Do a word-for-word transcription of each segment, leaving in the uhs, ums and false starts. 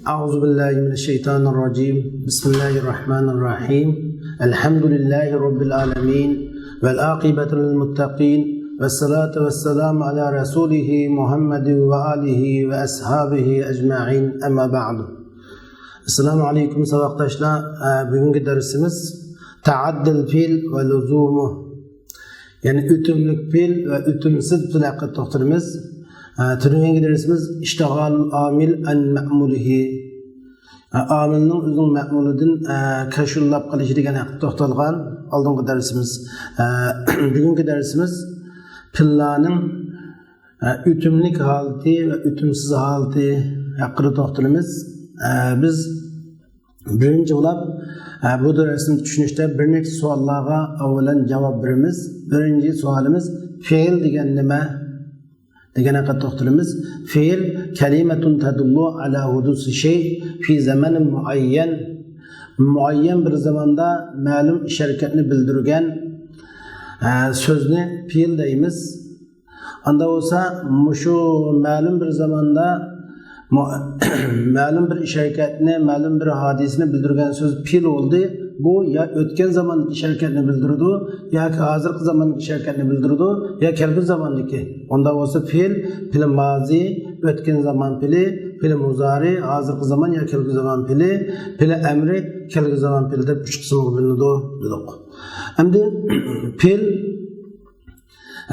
أعوذ بالله من الشيطان الرجيم. بسم الله الرحمن الرحيم. الحمد لله رب العالمين. والعاقبة للمتقين. والصلاة والسلام على رسوله محمد وآله وأصحابه أجمعين. أما بعد. السلام عليكم ساۋاقداشلار. ئە، بۈگۈنكى دەرسىمىز تەئەددىل پېئىل ۋە لۇزۇمۇ. يەنى ئۆتۈملۈك پېئىل ۋە ئۆتۈمسىز پېئىل ھەققىدە توختىلىمىز. ئە، تۆۋەنكى دەرسىمىز ئىشتىغالۇل ئامىل ئەن مەئمۇلىھى. ئامىلنىڭ ئۆزىنىڭ مەئمۇلىدىن، ئە، كەشۇللاپ قېلىشى دېگەن ھەققىدە توختالغان ئالدىنقى دەرسىمىز. ئە، بۈگۈنكى دەرسىمىز پېئىللارنىڭ، ئە، ئۆتۈملۈك ھالىتى ۋە ئۆتۈمسىز ھالىتى ھەققىدە توختىلىمىز. ئە، بىز بىرىنچى بولۇپ، ئە، بۇ دەرسنى چۈشىنىشتە بىر نەچچە سوئاللارغا ئاۋۋالەن جاۋاب بېرىمىز. بىرىنچى سوئالىمىز، پېئىل دېگەن نېمە؟ دېگەن ھەققىدە توختىلىمىز. فېئىل كەلىمەتۇن تەدۇللۇ ئەلا ھۇدۇسى شەي فى زەمەنىن مۇئەييەن. مۇئەييەن بىر زاماندا مەلۇم ئىش ھەرىكەتنى بىلدۈرگەن، ئە، سۆزنى پېئىل دەيمىز. ئاندا بولسا مۇشۇ مەلۇم بىر زاماندا مۇ-، مەلۇم بىر ئىش ھەرىكەتنى، مەلۇم بىر ھادىسىنى بىلدۈرگەن سۆز پېئىل بولدى. بۇ يا ئۆتكەن زاماندىكى ئىش ھەرىكەتنى بىلدۈرىدۇ، ياكى ھازىرقى زاماندىكى ئىش ھەرىكەتنى بىلدۈرىدۇ، يا كەلگۈسى زاماندىكى. ئۇندا بولسا پېئىل، پېئىل مازى، ئۆتكەن زامان پېئىلى، پېئىل مۇزارى، ھازىرقى زامان يا كەلگۈسى زامان پېئىلى، پېئىل ئەمرى، كەلگۈسى زامان پېئىلى دەپ ئۈچ قىسىمغا بۆلۈنىدۇ دېدۇق. ئەمدى پېئىل،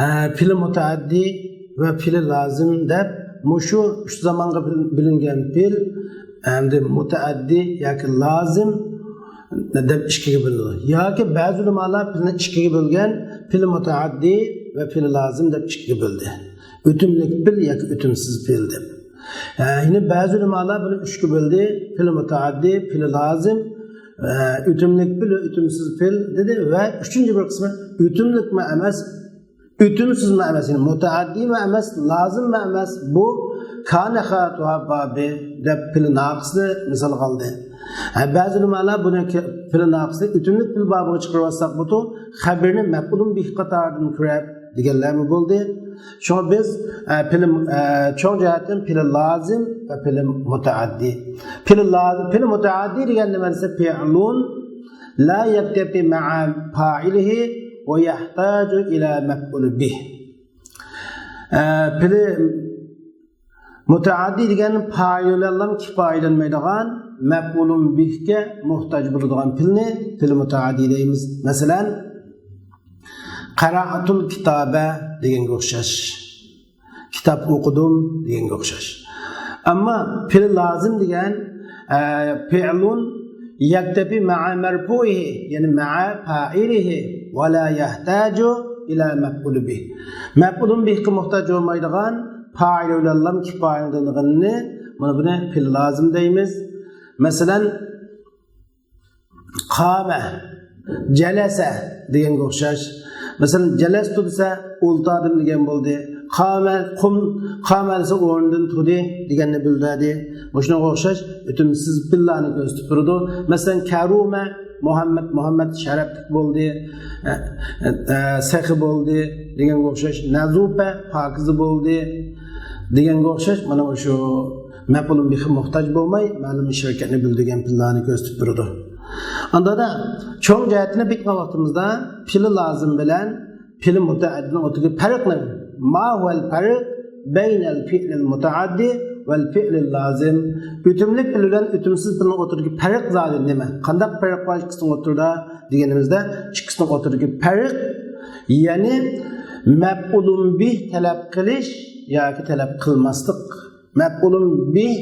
ئە، پېئىل مۇتەئەددىي ۋە پېئىل لازىم دەپ مۇشۇ ئۈچ زامانغا بۆل-، بۆلۈنگەن پېئىل، ئەمدى مۇتەئەددىي ياكى لازىم دەپ ئىككىگە بۆلۈنىدۇ. ياكى بەزى ئۆلىمالار پېئىلنى ئىككىگە بۆلگەن، پېئىل مۇتەئەددىي ۋە پېئىل لازىم دەپ ئىككىگە بۆلدى. ئۆتۈملۈك پېئىل ياكى ئۆتۈمسىز پېئىل دەپ. ئە، يەنە بەزى ئۆلىمالار بۇنى ئۈچكە بۆلدى. پېئىل مۇتەئەددىي، پېئىل لازىم، ئە، ئۆتۈملۈك پېئىل، ئۆتۈمسىز پېئىل دېدى ۋە ئۈچىنچى بىر قىسمى ئۆتۈملۈكمۇ ئەمەس، ئۆتۈمسىزمۇ ئەمەس، يەنى مۇتەئەددىيمۇ ئەمەس، لازىممۇ ئەمەس، بۇ كان خاتۇھا بابى دەپ پېئىل ناقىسنى مىسالغا ئالدى. ھە، بەزى ئۆلىمالار بۇنى كە-، پېئىل ناقىسنى ئۆتۈملۈك پېئىل بابىغا چىقىرىۋاتساق بۇتۇ، خەبىرىنى مەپئۇلۇن بىھ قاتارىدىن كۆرەپ دېگەنلەرمۇ بولدى. شۇڭا بىز، ئە، پېئىل، ئە، چوڭ جەھەتتىن پېئىل لازىم ۋە پېئىل مۇتەئەددىي. پېئىل لازىم، پېئىل مۇتەئەددىي دېگەن نېمە دېسە، فىئلۇن لا يەكتەپى مەئە فائىلىھى ۋە يەھتاجۇ ئىلە مەپئۇل بىھ. ئە، پېئىل مۇتەئەددىي دېگەن پائىل بىلەنلا كىپايىلەنمەيدىغان، مەپئۇلۇن بىھكە موھتاج بولىدىغان پېئىلنى پېئىل مۇتەئەددىي دەيمىز. مەسىلەن، قەرەئەتۇل كىتابە دېگەنگە ئوخشاش. كىتاب ئوقۇدۇم دېگەنگە ئوخشاش. ئەمما پېئىل لازىم دېگەن، ئە، فىئلۇن يەكتەپى مەئە مەرفۇئىھى، يەنى مەئە فائىلىھى ۋە لا يەھتاجۇ ئىلە مەپئۇل بىھ. مەپئۇلۇن بىھقا موھتاج بولمايدىغان، پائىل بىلەنلا كىپايىلىنىدىغىنىنى، مانا بۇنى پېئىل لازىم دەيمىز. مەسىلەن، قامە، جەلەسە دېگەنگە ئوخشاش. مەسىلەن، جەلەستۇ دېسە، ئولتۇردۇم دېگەن بولدى. قامە، قۇم، قامە دېسە، ئورنىدىن تۇردى دېگەننى بىلدۈردى. مۇشۇنىڭغا ئوخشاش ئۆتۈمسىز پېئىللارنى كۆرسىتىپ بېرىدۇ. مەسىلەن، كەرۇمە، مۇھەممەد، مۇھەممەد شەرەپلىك بولدى، ئە، ئە، ئە، سېخىي بولدى دېگەنگە ئوخشاش. نەزۇپە، پاكىزە بولدى دېگەنگە ئوخشاش. مانا شۇ مەپئۇلۇن بىھقا موھتاج بولماي، مەلۇم ئىش ھەرىكەتنى بىلدۈرگەن پېئىللارنى كۆرسىتىپ بېرىدۇ. ئاندا چوڭ جەھەتتىن بېكىتكەن ۋاقتىمىزدا پېئىل لازىم بىلەن پېئىل مۇتەئەددىنىڭ ئوتتۇرىدىكى پەرق نېمە؟ ما ھۇۋەل پەرق بەينەل پېئىلىل مۇتەئەددى ۋەل پېئىلىل لازىم. ئۆتۈملۈك پېئىل بىلەن ئۆتۈمسىز پېئىلنىڭ ئوتتۇرىدىكى پەرق زادى نېمە؟ قانداق پەرق بار ئىككىسىنىڭ ئوتتۇرىدا دېگىنىمىزدە، ئىككىسىنىڭ ئوتتۇرىدىكى پەرق، يەنى مەپئۇلۇن بىھ تەلەپ قىلىش ياكى تەلەپ قىلماسلىق. مەپئۇلۇن بىھ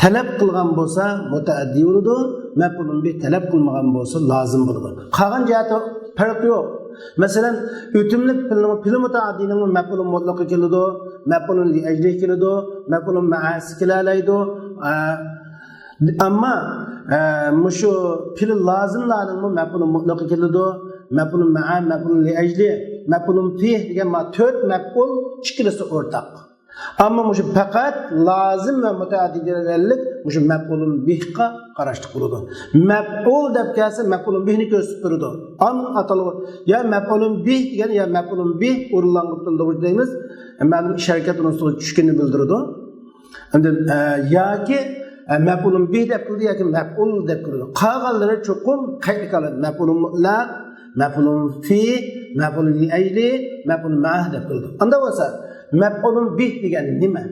تەلەپ قىلغان بولسا مۇتەئەددىي بولىدۇ، مەپئۇلۇن بىھ تەلەپ قىلمىغان بولسا لازىم بولىدۇ. قالغان جەھەتتە پەرق يوق. مەسىلەن، ئۆتۈملۈك پېئىلنىڭ، پېئىل مۇتەئەددىينىڭمۇ مەپئۇلۇن مۇتلەقى كېلىدۇ، مەپئۇلۇن لىئەجلىھى كېلىدۇ، مەپئۇلۇن مەئەسى كېلەلەيدۇ. ئە، ئەمما، ئە، مۇشۇ پېئىل لازىملارنىڭمۇ مەپئۇلۇن مۇتلەقى كېلىدۇ، مەپئۇلۇن مەئە، مەپئۇلۇن لىئەجلى، مەپئۇلۇن فىھ دېگەن ما تۆت مەپئۇل ئىككىلىسى ئورتاق. ئەمما مۇشۇ پەقەت لازىم ۋە مۇتەئەددىي دېگەنلىك مۇشۇ مەپئۇلۇن بىھقا قاراشلىق بولىدۇ. مەپئۇل دەپ كەلسە، مەپئۇلۇن بىھنى كۆرسىتىپ بېرىدۇ. ئاندىن ئاتالغۇ يا مەپئۇلۇن بىھ دېگەن يا مەپئۇلۇن بىھ ئورۇنلانغۇن دەيمىز. مەلۇم ئىش ھەرىكەت ئۇنىڭ ئۈستىگە چۈشكىنىنى بىلدۈرىدۇ. ئەمدى، ئە، ياكى ئە، مەپئۇلۇن بىھ دەپ كېلىدۇ ياكى مەپئۇل دەپ كېلىدۇ. قالغانلىرى چوقۇم قەيتە كېلىدۇ. مەپئۇلۇن مۇتلەق، مەپئۇلۇن فى، مەپئۇلۇن لىئەجلى، مەپئۇلۇن مەئە دەپ كېلىدۇ. ئاندا بولسا، مەپئۇلۇن بىھ دېگەن نېمە؟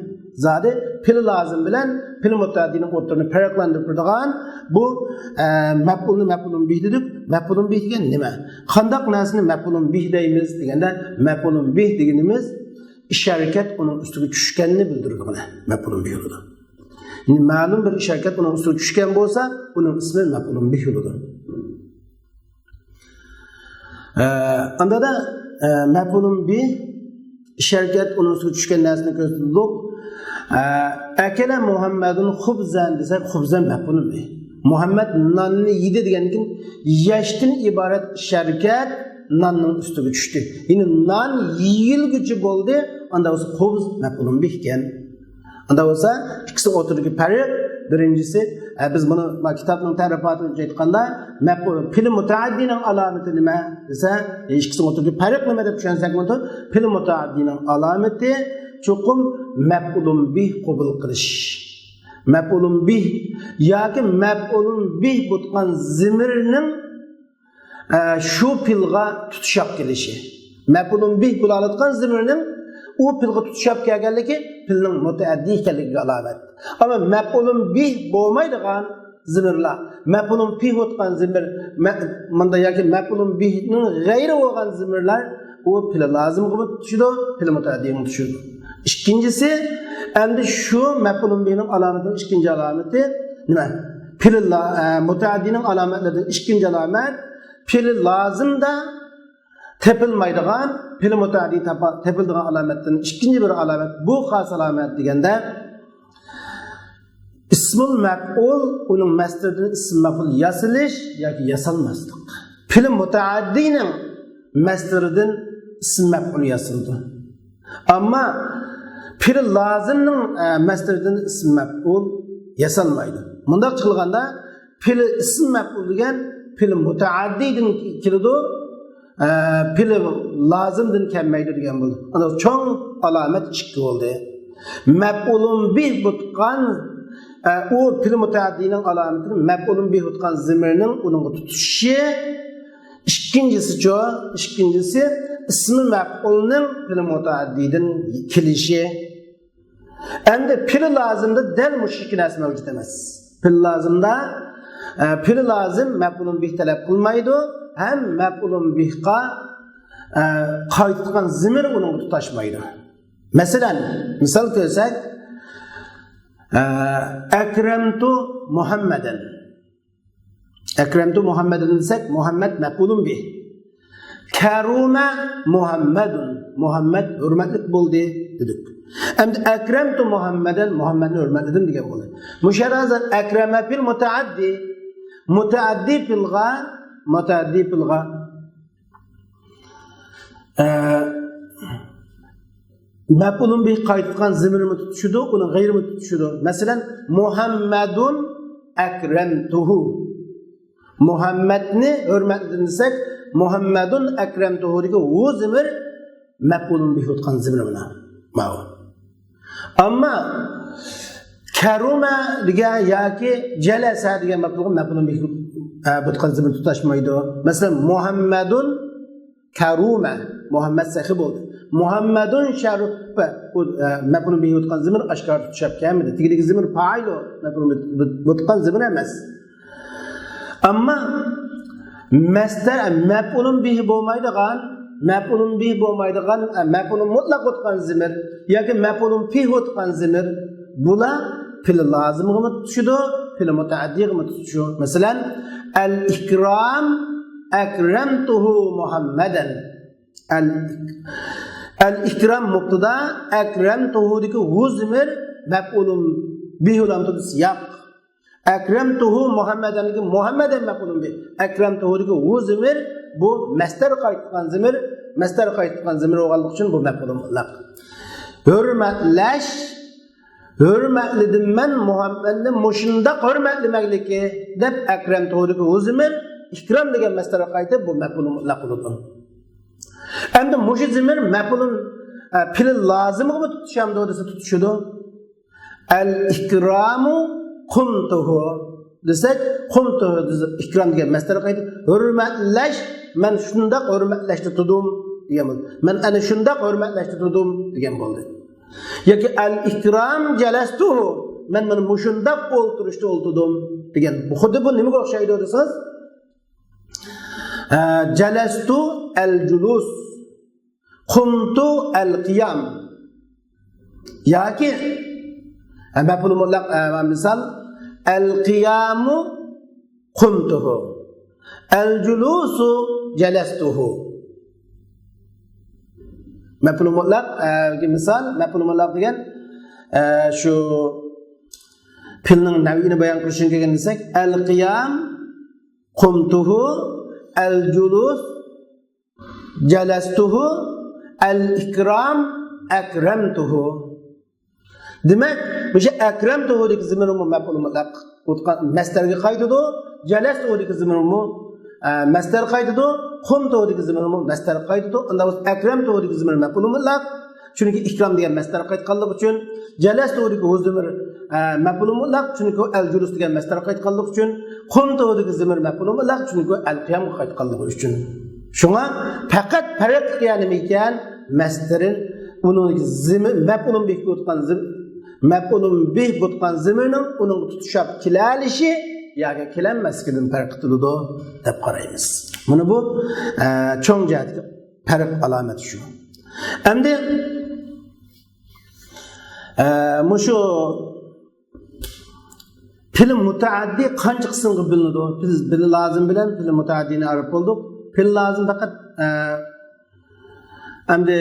زادى پېئىل لازىم بىلەن پېئىل مۇتەئەددىنىڭ ئوتتۇرىنى پەرقلەندۈرۈپ تۇرىدىغان بۇ، ئە، مەپئۇلنى مەپئۇلۇن بىھ دېدۇق. مەپئۇلۇن بىھ دېگەن نېمە؟ قانداق نەرسىنى مەپئۇلۇن بىھ دەيمىز دېگەندە، مەپئۇلۇن بىھ دېگىنىمىز ئىش ھەرىكەت ئۇنىڭ ئۈستىگە چۈشكەننى بىلدۈرىدىغىنى مەپئۇلۇن بىھ بولىدۇ. مەلۇم بىر ئىش ھەرىكەت ئۇنىڭ ئۈستىگە چۈشكەن بولسا، ئۇنىڭ ئىسمى مەپئۇلۇن بىھ بولىدۇ. ئە، ئاندا دا، ئە، مەپئۇلۇن بىھ، ئىش ھەرىكەت ئۇنىڭ ئۈستىگە چۈشكەن نەرسىنى كۆرسىتىدۇق. ئە، ئەكەلە مۇھەممەدۇن خۇبزەن دېسەك، خۇبزەن مەپئۇلۇن بىھ. مۇھەممەد ناننى يېدى دېگەندىن كېيىن يەشتىن ئىبارەت ئىش ھەرىكەت ناننىڭ ئۈستىگە چۈشتى. يەنى نان يېيىلگۈچى بولدى، ئاندا بولسا خۇبز مەپئۇلۇن بىھ ئىكەن. ئاندا بولسا، ئىككىسىنىڭ ئوتتۇرىدىكى پەرق، بىرىنچىسى، ئە، بىز بۇنى، ما، كىتابنىڭ تەرىپاتى بويىچە ئېيتقاندا، مەپئۇل، پېئىل مۇتەئەددىنىڭ ئالامىتى نېمە دېسە، ئە، ئىككىسىنىڭ ئوتتۇرىدىكى پەرق نېمە دەپ چۈشەنسەك بولىدۇ. پېئىل مۇتەئەددىنىڭ ئالامىتى چوقۇم مەپئۇلۇن بىھ قوبۇل قىلىش. مەپئۇلۇن بىھ ياكى مەپئۇلۇن بىھ بولۇتقان زېمىرنىڭ ئە، شۇ پېئىلغا تۇتىشىپ كېلىشى. مەپئۇلۇن بىھ بولۇۋاتقان زېمىرنىڭ ئۇ پېئىلغا تۇتىشىپ كەلگەنلىكى پېئىلنىڭ مۇتەئەددى ئىكەنلىكىگە ئالامەت. ئەمما مەپئۇلۇن بىھ بولمايدىغان زېمىرلار، مەپئۇلۇن بىھ بولۇۋاتقان زېمىر، مە-، مۇندا ياكى مەپئۇلۇن بىھنىڭ غەيرى بولغان زېمىرلار، ئۇ پېئىل لازىمغىمۇ تۇتىشىدۇ، پېئىل مۇتەئەددىگىمۇ تۇتىشىدۇ. ئىككىنچىسى، ئەمدى شۇ مەپئۇلۇن بىھنىڭ ئالامىتىنىڭ ئىككىنچى ئالامىتى نېمە؟ پېئىل لا-، ئە، مۇتەئەددىنىڭ ئالامەتلىرىدىن ئىككىنچى ئالامەت، پېئىل لازىمدا تېپىلمايدىغان، پېئىل مۇتەئەددى تاپا-، تېپىلىدىغان ئالامەتتىن ئىككىنچى بىر ئالامەت، بۇ خاس ئالامەت دېگەندە، ئىسمۇل مەپئۇل، ئۇنىڭ مەسدىرىدىن ئىسم مەپئۇل ياسىلىش ياكى ياسالماسلىق. پېئىل مۇتەئەددىنىڭ مەسدىرىدىن ئىسم مەپئۇل ياسىلىدۇ. ئەمما پېئىل لازىمنىڭ، ئە، مەسدىرىدىن ئىسم مەپئۇل ياسالمايدۇ. مۇنداق قىلغاندا، پېئىل ئىسم مەپئۇل دېگەن پېئىل مۇتەئەددىدىن كېلىدۇ، ئە، پېئىل لازىمدىن كەلمەيدۇ دېگەن بولدى. ئانا چوڭ ئالامەت ئىككى بولدى. مەپئۇلۇن بىھ بولۇۋاتقان، ئە، ئۇ پېئىل مۇتەئەددىنىڭ ئالامىتىنى مەپئۇلۇن بىھ بولۇۋاتقان زېمىرنىڭ ئۇنىڭغا تۇتىشى. ئىككىنچىسىچۇ؟ ئىككىنچىسى ئىسمى مەپئۇلنىڭ پېئىل مۇتەئەددىدىن كېلىشى. ئەمدى پېئىل لازىمدا دەل مۇشۇ ئىككى نەرسە مەۋجۇت ئەمەس. پېئىل لازىمدا، ئە، پېئىل لازىم مەپئۇلۇن بىھ تەلەپ قىلمايدۇ، ھەم مەپئۇلۇن بىھقا، ئە، قايتىدىغان زېمىر ئۇنىڭغا تۇتاشمايدۇ. مەسىلەن، مىسال كۆرسەك، ئە، ئەكرەمتۇ مۇھەممەدەن. ئەكرەمتۇ مۇھەممەدەن دېسەك، مۇھەممەد مەپئۇلۇن بىھ. كەرۇمە مۇھەممەدۇن. مۇھەممەد ھۆرمەتلىك بولدى دېدۇق. ئەمدى ئەكرەمتۇ مۇھەممەدەن، مۇھەممەدنى ھۆرمەتلىدىم دېگەن بولدى. مۇشۇ يەردە ھازىر ئەكرەمە پېئىل مۇتەئەددى. مۇتەئەددى پېئىلغا، مۇتەئەددى پېئىلغا، ئە، مەپئۇلۇن بىھ قايتىدىغان زېمىرمۇ تۇتۇشىدۇ، ئۇنىڭ غەيرىمۇ تۇتۇشىدۇ. مەسىلەن، مۇھەممەدۇن ئەكرەمتۇھۇ. مۇھەممەدنى ھۆرمەتلىدىم دېسەك، مۇھەممەدۇن ئەكرەمتۇھۇدىكى ھۇ زېمىر مەپئۇلۇن بىھ بولۇۋاتقان زېمىر مانا. ماۋۇ. ئەمما كەرۇمە دېگەن ياكى جەلەسە دېگەن مەپئۇلغا مەپئۇلۇن بىھ، ئە، بولۇۋاتقان زېمىر تۇتاشمايدۇ. مەسىلەن، مۇھەممەدۇن كەرۇمە. مۇھەممەد سېخىي بولدى. مۇھەممەدۇن شەرۇپە. بۇ، ئە، مەپئۇلۇن بىھ بولۇۋاتقان زېمىر ئاشكارا تۇتىشىپ كەلمىدى. تېگىدىكى زېمىر پائىلۇ. مەپئۇلۇن بىھ بولۇۋاتقان زېمىر ئەمەس. ئەمما مەسدەر، مەپئۇلۇن بىھ بولمايدىغان، مەپئۇلۇن بىھ بولمايدىغان، مەپئۇلۇن مۇتلەق بولۇۋاتقان زېمىر ياكى مەپئۇلۇن بىھ بولۇۋاتقان زېمىر، بۇلار پېئىل لازىمغىمۇ تۇتۇشىدۇ، پېئىل مۇتەئەددىگىمۇ تۇتۇشىدۇ. مەسىلەن، ئەل ئىكرام ئەكرەمتۇھۇ مۇھەممەدەن. ئەل، ئەل ئىكرام مۇبتەدا، ئەكرەمتۇھۇدىكى ھۇ زېمىر مەپئۇلۇن بىھ بولۇۋاتىدۇ، سىياق. ئەكرەمتۇھۇ مۇھەممەدەندىكى مۇھەممەدەن مەپئۇلۇن بىھ. ئەكرەمتۇھۇدىكى ھۇ زېمىر، بۇ مەسدەر قايتىدىغان زېمىر، مەسدەر قايتىدىغان زېمىر بولغانلىقى ئۈچۈن بۇ مەپئۇلۇن مۇتلەق. ھۆرمەتلەش، ھۆرمەتلىدىم مەن مۇھەممەدنى مۇشۇنداق ھۆرمەتلىمەكلىكى دەپ ئەكرەمتۇھۇدىكى ھۇ زېمىر ئىكرام دېگەن مەسدەرگە قايتىپ بۇ مەپئۇلۇن مۇتلەق بولىدۇ. ئەمدى مۇشۇ زېمىر مەپئۇلۇن، ئە، پېئىل لازىمغىمۇ تۇتىشامدۇ دېسە تۇتۇشىدۇ. ئەل ئىكرامۇ قمته دېسەك، قمته دېسە، ئىكرام دېگەن مەستەر قايتىدۇ. ھۆرمەتلەش، مەن شۇنداق ھۆرمەتلەشتە تۇردۇم دېگەن بولىدۇ. مەن ئەنە شۇنداق ھۆرمەتلەشتە تۇردۇم دېگەن بولدى. ياكى الإكرام جلسته، مەن مانا مۇشۇنداق ئولتۇرۇشتا ئولتۇردۇم دېگەن. بۇ خۇددى بۇ نېمىگە ئوخشايدۇ دېسىڭىز، ئە، جلست الجلوس، قمت القيام. ياكى، ئە، مەپئۇل مۇتلەق، ئە، مىسال، القيام قمته، الجلوس جلسته. مەپئۇل مۇتلەق، ئە، مىسال، مەپئۇل مۇتلەق دېگەن، ئە، شۇ پېئىلنىڭ نەۋئىنى بايان قىلىش ئۈچۈن كەلگەن دېسەك، القيام قمته، الجلوس جلسته، الإكرام أكرمته. دېمەك، مۇشۇ ئەكرەمتۇھۇدىكى زېمىرمۇ مەپئۇل مۇتلەق مەستەرگە قايتىدۇ. جەلەستۇھۇدىكى زېمىرمۇ، ئە، مەستەر قايتىدۇ. قۇمتۇھۇدىكى زېمىرمۇ مەستەر قايتىدۇ. ئۇنداق بولسا ئەكرەمتۇھۇدىكى زېمىر مەپئۇل مۇتلەق. چۈنكى ئىكرام دېگەن مەستەر قايتقانلىقى ئۈچۈن. جەلەستۇھۇدىكى ھۇ زېمىر، ئە، مەپئۇل مۇتلەق. چۈنكى ئەل جۇلۇس دېگەن مەستەر قايتقانلىقى ئۈچۈن. قۇمتۇھۇدىكى زېمىر مەپئۇل مۇتلەق. چۈنكى ئەل قىيامغا قايتقانلىقى ئۈچۈن. شۇڭا پەقەت پەرق قىلغىنى نېمە ئىكەن؟ مەستىرى ئۇنىڭ زېمىر، مەپئۇلۇن بىھ بولۇپ تۇرغان زېم-، مەپئۇلۇن بىھ بولۇپ تۇرغان زېمىرنىڭ ئۇنىڭغا تۇتىشىپ كېلەلىشى ياكى كېلەلمەسلىكىدىن پەرق قىلىدۇ دەپ قارايمىز. مانا بۇ، ئە، چوڭ جەھەتتىكى پەرق ئالامىتى شۇ. ئەمدى، ئە، مۇشۇ پېئىل مۇتەئەددى قانچە قىسىمغا بۆلۈنىدۇ؟ بىز پېئىل لازىم بىلەن پېئىل مۇتەئەددىنى ئايرىپ بولدۇق. پېئىل لازىم پەقەت، ئە، ئەمدى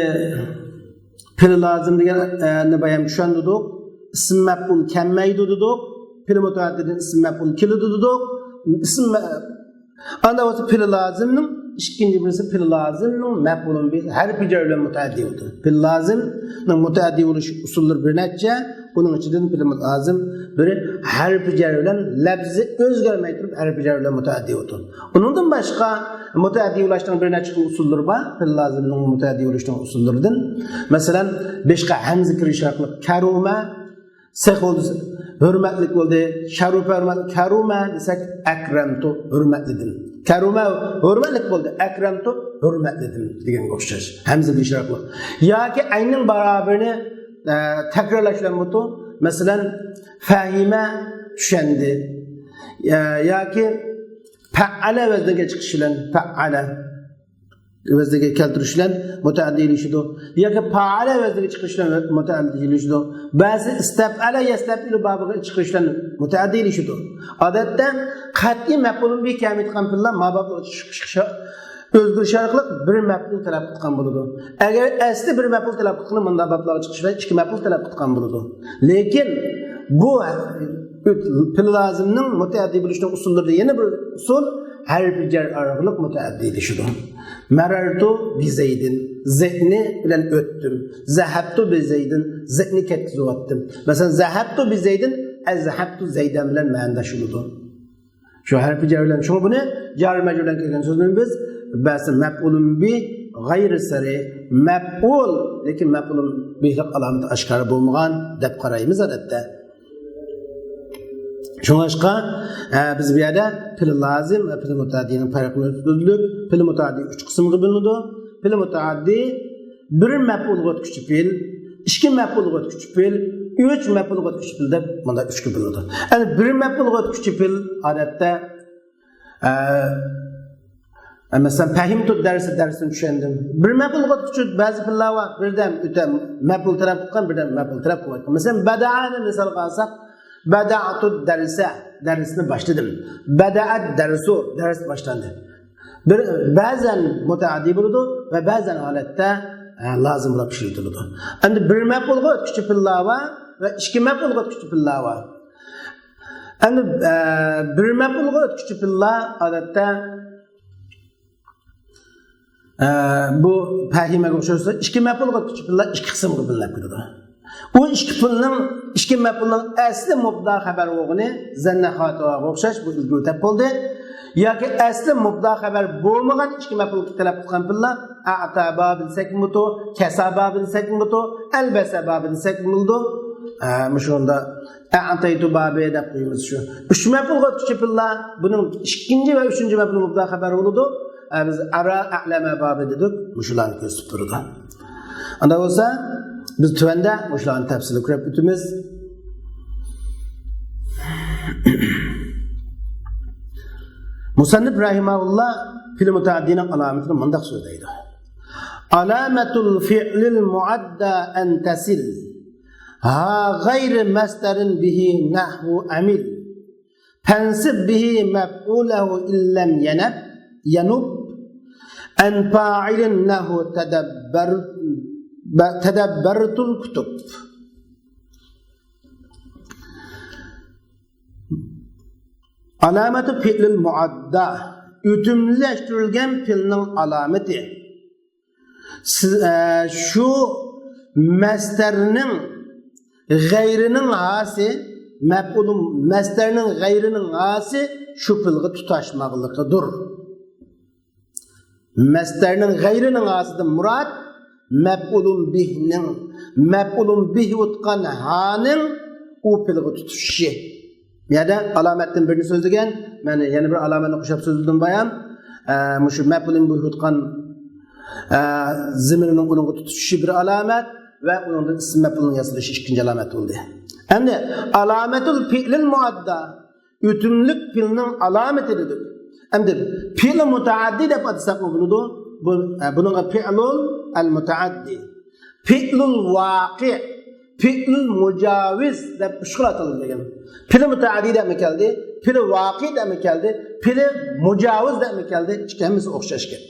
پېئىل لازىم دېگەن، ئە، نى بايام چۈشەندۈردۇق. ئىسىم مەپئۇل كەلمەيدۇ دېدۇق. پېئىل مۇتەئەددىدىن ئىسىم مەپئۇل كېلىدۇ دېدۇق. ئىسىم مە-، ئاندا بولسا پېئىل لازىمنىڭ ئىككىنچى بىرسى پېئىل لازىمنىڭ مەپئۇلۇن بىھ ھەرپى جەر بىلەن مۇتەئەددى بولىدۇ. پېئىل لازىمنىڭ مۇتەئەددى بولۇش ئۇسۇللىرى بىر نەچچە، ئۇنىڭ ئىچىدىن پېئىل لازىم بىرى ھەرپى جەر بىلەن لەپزى ئۆزگەرمەي تۇرۇپ ھەرپى جەر بىلەن مۇتەئەددى بولىدۇ. ئۇنىڭدىن باشقا مۇتەئەددى بولۇشنىڭ بىر نەچچە خىل ئۇسۇللىرى بار. پېئىل لازىمنىڭ مۇتەئەددى بولۇشنىڭ ئۇسۇللىرىدىن، مەسىلەن، بېشىغا ھەمزە كىرىش ئارقىلىق كەرۇمە، سەخ بولدى، ھۆرمەتلىك بولدى. شەرۇپە ھۆرمەتلىك، كەرۇمە دېسەك، ئەكرەمتۇ، ھۆرمەتلىدىم. كەرۇمە ھۆرمەتلىك بولدى، ئەكرەمتۇ، ھۆرمەتلىدىم دېگەنگە ئوخشاش. ھەمزە بىلەن ئىشارە قىلىپ. ياكى ئەينىڭ بارابىرىنى، ئە، تەكرارلاش بىلەن بولىدۇ. مەسىلەن، فەھىمە، چۈشەندى. يا-، ياكى پەئەلە ۋەزنىگە چىقىش بىلەن، پەئەلە ۋەزنىگە كەلتۈرۈش بىلەن مۇتەئەددىلىشىدۇ. ياكى پائەلە ۋەزنىگە چىقىرىش بىلەن مۇتەئەددىلىشىدۇ. بەزى ئىستەپئەلە يەستەپئىلۇ بابىغا چىقىرىش بىلەن مۇتەئەددىلىشىدۇ. ئادەتتە قەتئىي مەپئۇلۇن بىھ كەلمەيدىغان پېئىللار ماباپلىق چىقىش، ئۆزگىرىش ئارقىلىق بىر مەپئۇل تەلەپ قىلغان بولىدۇ. ئەگەر ئەسلى بىر مەپئۇل تەلەپ قىلغىنى مۇنداق بابلارغا چىقىش بىلەن ئىككى مەپئۇل تەلەپ قىلغان بولىدۇ. لېكىن بۇ پېئىل لازىمنىڭ مۇتەئەددى بولۇشنىڭ ئۇسۇللىرىدا يەنە بىر ئۇسۇل، ھەرپى جەر ئارقىلىق مۇتەئەددىلىشىدۇ. مەرەرتۇ بىزەيدىن، زەيدنى بىلەن ئۆتتۈم. زەھەبتۇ بىزەيدىن، زەيدنى كەتكۈزۈۋەتتىم. مەسىلەن، زەھەبتۇ بىزەيدىن، ئەزھەبتۇ زەيدەن بىلەن مەنىداش بولىدۇ. شۇ ھەرپى جەر بىلەن. شۇڭا بۇنى جار مەجرۇر بىلەن كەلگەن سۆزنى بىز بەزى مەپئۇلۇن بىھ غەيرى سەرىھ، مەپئۇل، لېكىن مەپئۇلۇن بىھلىق ئالامىتى ئاشكارا بولمىغان دەپ قارايمىز ئادەتتە. شۇڭلاشقا، ئە، بىز بۇ يەردە پېئىل لازىم ۋە پېئىل مۇتەئەددىنىڭ پەرقىنى ئۆتكۈزدۇق. پېئىل مۇتەئەددى ئۈچ قىسىمغا بۆلۈنىدۇ. پېئىل مۇتەئەددى بىر مەپئۇلغا ئۆتكۈچى پېئىل، ئىككى مەپئۇلغا ئۆتكۈچى پېئىل، ئۈچ مەپئۇلغا ئۆتكۈچى پېئىل دەپ مۇنداق ئۈچكە بۆلۈنىدۇ. يەنى بىر مەپئۇلغا ئۆتكۈچى پېئىل ئادەتتە، ئە، مەسىلەن، فەھىمتۇ دەرسە، دەرسنى چۈشەندىم. بىر مەپئۇلغا ئۆتكۈچى بەزى پېئىللار بار، بىردەم ئۆتە مەپئۇل تەلەپ قىلغان، بىردەم مەپئۇل تەلەپ قىلمايدىغان. مەسىلەن، بەدەئەنى مىسالغا ئالساق، بەدەئتۇ دەرسە، دەرسنى باشلىدىم. بەدەئەت دەرسۇ، دەرس باشلاندى. بىر، بەزەن مۇتەئەددى بولىدۇ ۋە بەزەن ھالەتتە، ئە، لازىم بولۇپ ئىشلىتىلىدۇ. ئەمدى بىر مەپئۇلغا ئۆتكۈچى پېئىللار بار ۋە ئىككى مەپئۇلغا ئۆتكۈچى پېئىللار بار. ئەمدى، ئە، بىر مەپئۇلغا ئۆتكۈچى پېئىللار ئادەتتە، ئە، بۇ پەھىمەگە ئوخشاش، ئىككى مەپئۇلغا ئۆتكۈچى پېئىللار ئىككى قىسىمغا بۆلۈنۈپ كېتىدۇ. ئۇ ئىككى پېئىلنىڭ، ئىككى مەپئۇلنىڭ ئەسلى مۇبتەدا خەۋەر بولغىنى زەننە خاتىۋاغا ئوخشاش بۇ ئىلگىرى دەپ بولدى. ياكى ئەسلى مۇبتەدا خەۋەر بولمىغان ئىككى مەپئۇل تەلەپ قىلغان پېئىللار ئەئتا بابى دېسەكمۇ بولىدۇ، كەسا بابى دېسەكمۇ بولىدۇ، ئەلبەسە بابى دېسەكمۇ بولىدۇ. ئە، مۇشۇندا ئەتەيتۇ بابى دەپ قويىمىز شۇ. ئۈچ مەپئۇلغا ئۆتكۈچى پېئىللار، بۇنىڭ ئىككىنچى ۋە ئۈچىنچى مەپئۇلى مۇبتەدا خەۋەر بولىدۇ. ئە، بىز ئەرا، ئەلەمە بابى دېدۇق. مۇشۇلارنى كۆرسىتىپ تۇرىدۇ. ئاندا بولسا، بىز تۆۋەندە مۇشۇلارنى تەپسىلىي كۆرۈپ ئۆتىمىز. مۇسەننىپ رەھىمەھۇللا پېئىل مۇتەئەددىنىڭ ئالامىتىنى مۇنداق سۆزلەيدۇ. علامة الفعل المعدى أن تصل ها غير مصدر به نحو عمل. فانصب به مفعوله إن لم ينب، ينب، عن فاعل نحو تدبر، تدبرت الكتب. ئالامەتۇ پېئىلىل مۇئەددا، ئۆتۈملەشتۈرۈلگەن پېئىلنىڭ ئالامىتى. سىز، ئە، شۇ مەسدەرنىڭ غەيرىنىڭ ھاسى، مەپئۇلۇ مەسدەرنىڭ غەيرىنىڭ ھاسى شۇ پېئىلغا تۇتاشماقلىقىدۇر. مەسدەرنىڭ غەيرىنىڭ ھاسىدىن مۇراد مەپئۇلۇن بىھنىڭ، مەپئۇلۇن بىھ بولۇۋاتقان ھانىڭ ئۇ پېئىلغا تۇتىشىشى. بۇ يەردە ئالامەتتىن بىرنى سۆزلىگەن، مەن يەنە بىر ئالامەتنى قوشۇپ سۆزلىدىم بايام. ئە، مۇشۇ مەپئۇلۇن بىھ بولۇۋاتقان، ئە، زېمىرنىڭ ئۇنىڭغا تۇتىشىشى بىر ئالامەت ۋە ئۇنىڭدىن ئىسىم مەپئۇلنىڭ ياسىلىشى ئىككىنچى ئالامەت بولدى. ئەمدى ئالامەتۇل پېئىلىل مۇئەددا، ئۆتۈملۈك پېئىلنىڭ ئالامىتى دېدۇق. ئەمدى پېئىل مۇتەئەددى دەپ ئاتىساقمۇ بولىدۇ. بۇ، ئە، بۇنىڭغا پېئىلۇل ئەل مۇتەئەددى، پېئىلۇل ۋاقىئ، پېئىلۇل مۇجاۋىز دەپ ئۈچ خىل ئاتالغان دېگەن. پېئىل مۇتەئەددى دەپمۇ كەلدى، پېئىل ۋاقىئ دەپمۇ كەلدى، پېئىل مۇجاۋىز دەپمۇ كەلدى. ئىككى ھەممىسى ئوخشاش گەپ.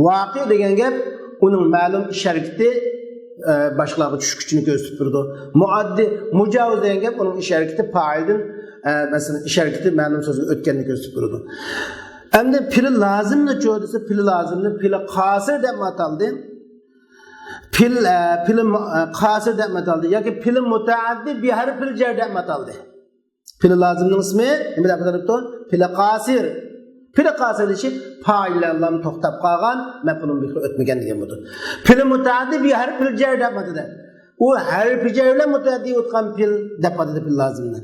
ۋاقىئ دېگەن گەپ ئۇنىڭ مەلۇم ئىش ھەرىكىتى، ئە، باشقىلارغا چۈشكۈچىنى كۆرسىتىپ تۇرىدۇ. مۇئەددى، مۇجاۋىز دېگەن گەپ ئۇنىڭ ئىش ھەرىكىتى پائىلدىن، ئە، مەسىلەن، ئىش ھەرىكىتى مەلۇم سۆزگە ئۆتكەننى كۆرسىتىپ تۇرىدۇ. ئەمدى پېئىل لازىمنىچۇ دېسە، پېئىل لازىمنى پېئىل قاسىر دەپمۇ ئاتالدى. پېئىل، ئە، پېئىل مۇ-، ئە، قاسىر دەپمۇ ئاتالدى ياكى پېئىل مۇتەئەددى بىھەرپىل جەر دەپمۇ ئاتالدى. پېئىل لازىمنىڭ ئىسمى نېمە دەپ ئاتىلىپتۇ؟ پېئىل قاسىر. پېئىل قاسىر دېيىشى پائىل بىلەن لام توختاپ قالغان، مەپئۇلۇن بىھقا ئۆتمىگەن دېگەن بولىدۇ. پېئىل مۇتەئەددى بىھەرپىل جەر دەپ ئاتىدى. ئۇ ھەرپى جەر بىلەن مۇتەئەددى بولۇۋاتقان پېئىل دەپ ئاتىدى پېئىل لازىمنى.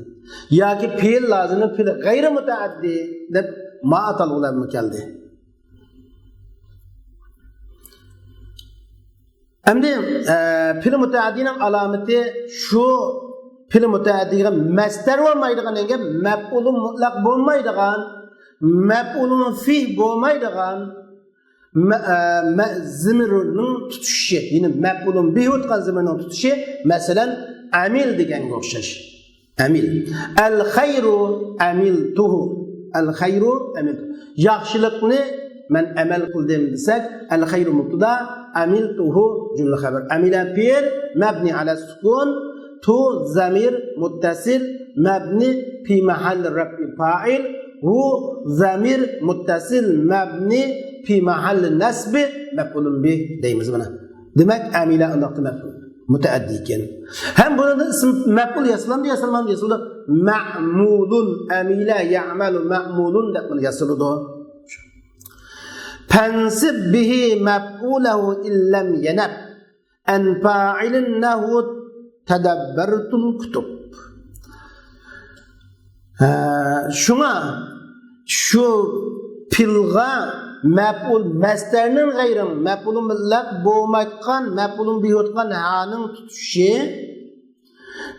ياكى پېئىل لازىمنى پېئىل غەيرى مۇتەئەددى دەپ ما ئاتالغۇلارمۇ كەلدى. ئەمدى، ئە، پېئىل مۇتەئەددىنىڭ ئالامىتى شۇ، پېئىل مۇتەئەددىگە مەسدەر بولمايدىغان، يەنى مەپئۇلۇ مۇتلەق بولمايدىغان، مەپئۇلۇ فىھ بولمايدىغان، مە-، ئە، مە-، زېمىرنىڭ تۇتۇشى، يەنى مەپئۇلۇن بىھ بولۇۋاتقان زېمىرنىڭ تۇتۇشى، مەسىلەن، ئەمىل دېگەنگە ئوخشاش. ئەمىل. ئەل خەيرۇ ئەمىلتۇھۇ. ئەل خەيرۇ ئەمىلتۇھۇ. ياخشىلىقنى مەن ئەمەل قىلدىم دېسەك، ئەل خەيرۇ مۇبتەدا، ئەمىلتۇھۇ جۈملە خەبەر. ئەمىلە پېئىل، مەبنى ئەلە سۇكۇن، تۇ زەمىر مۇتتەسىل، مەبنى فى مەھەللى رەفئى پائىل، ھۇ زەمىر مۇتتەسىل، مەبنى فى مەھەللى نەسبى مەپئۇلۇن بىھ دەيمىز مانا. دېمەك، ئەمىلە ئۇنداقتا مەپئۇل مۇتەئەددى ئىكەن. ھەم بۇنىڭدىن ئىسم مەپئۇل ياسىلامدۇ، ياسالمامدۇ؟ ياسىلىدۇ. مەئمۇلۇن، ئەمىلە يەئمەلۇ مەئمۇلۇن دەپ بۇنى ياسىلىدۇ. فەنسىب بىھى مەپئۇلەھۇ ئىللەم يەنەب. ئەن فائىلىن نەھۋۇ تەدەببەرتۇل كۇتۇب. ھە، شۇڭا شۇ پېئىلغا مەپئۇل، مەسدەرنىڭ غەيرىڭ، مەپئۇلۇن مۇتلەق بولمايدىغان، مەپئۇلۇن بىھ بولۇۋاتقان ھانىڭ تۇتۇشى،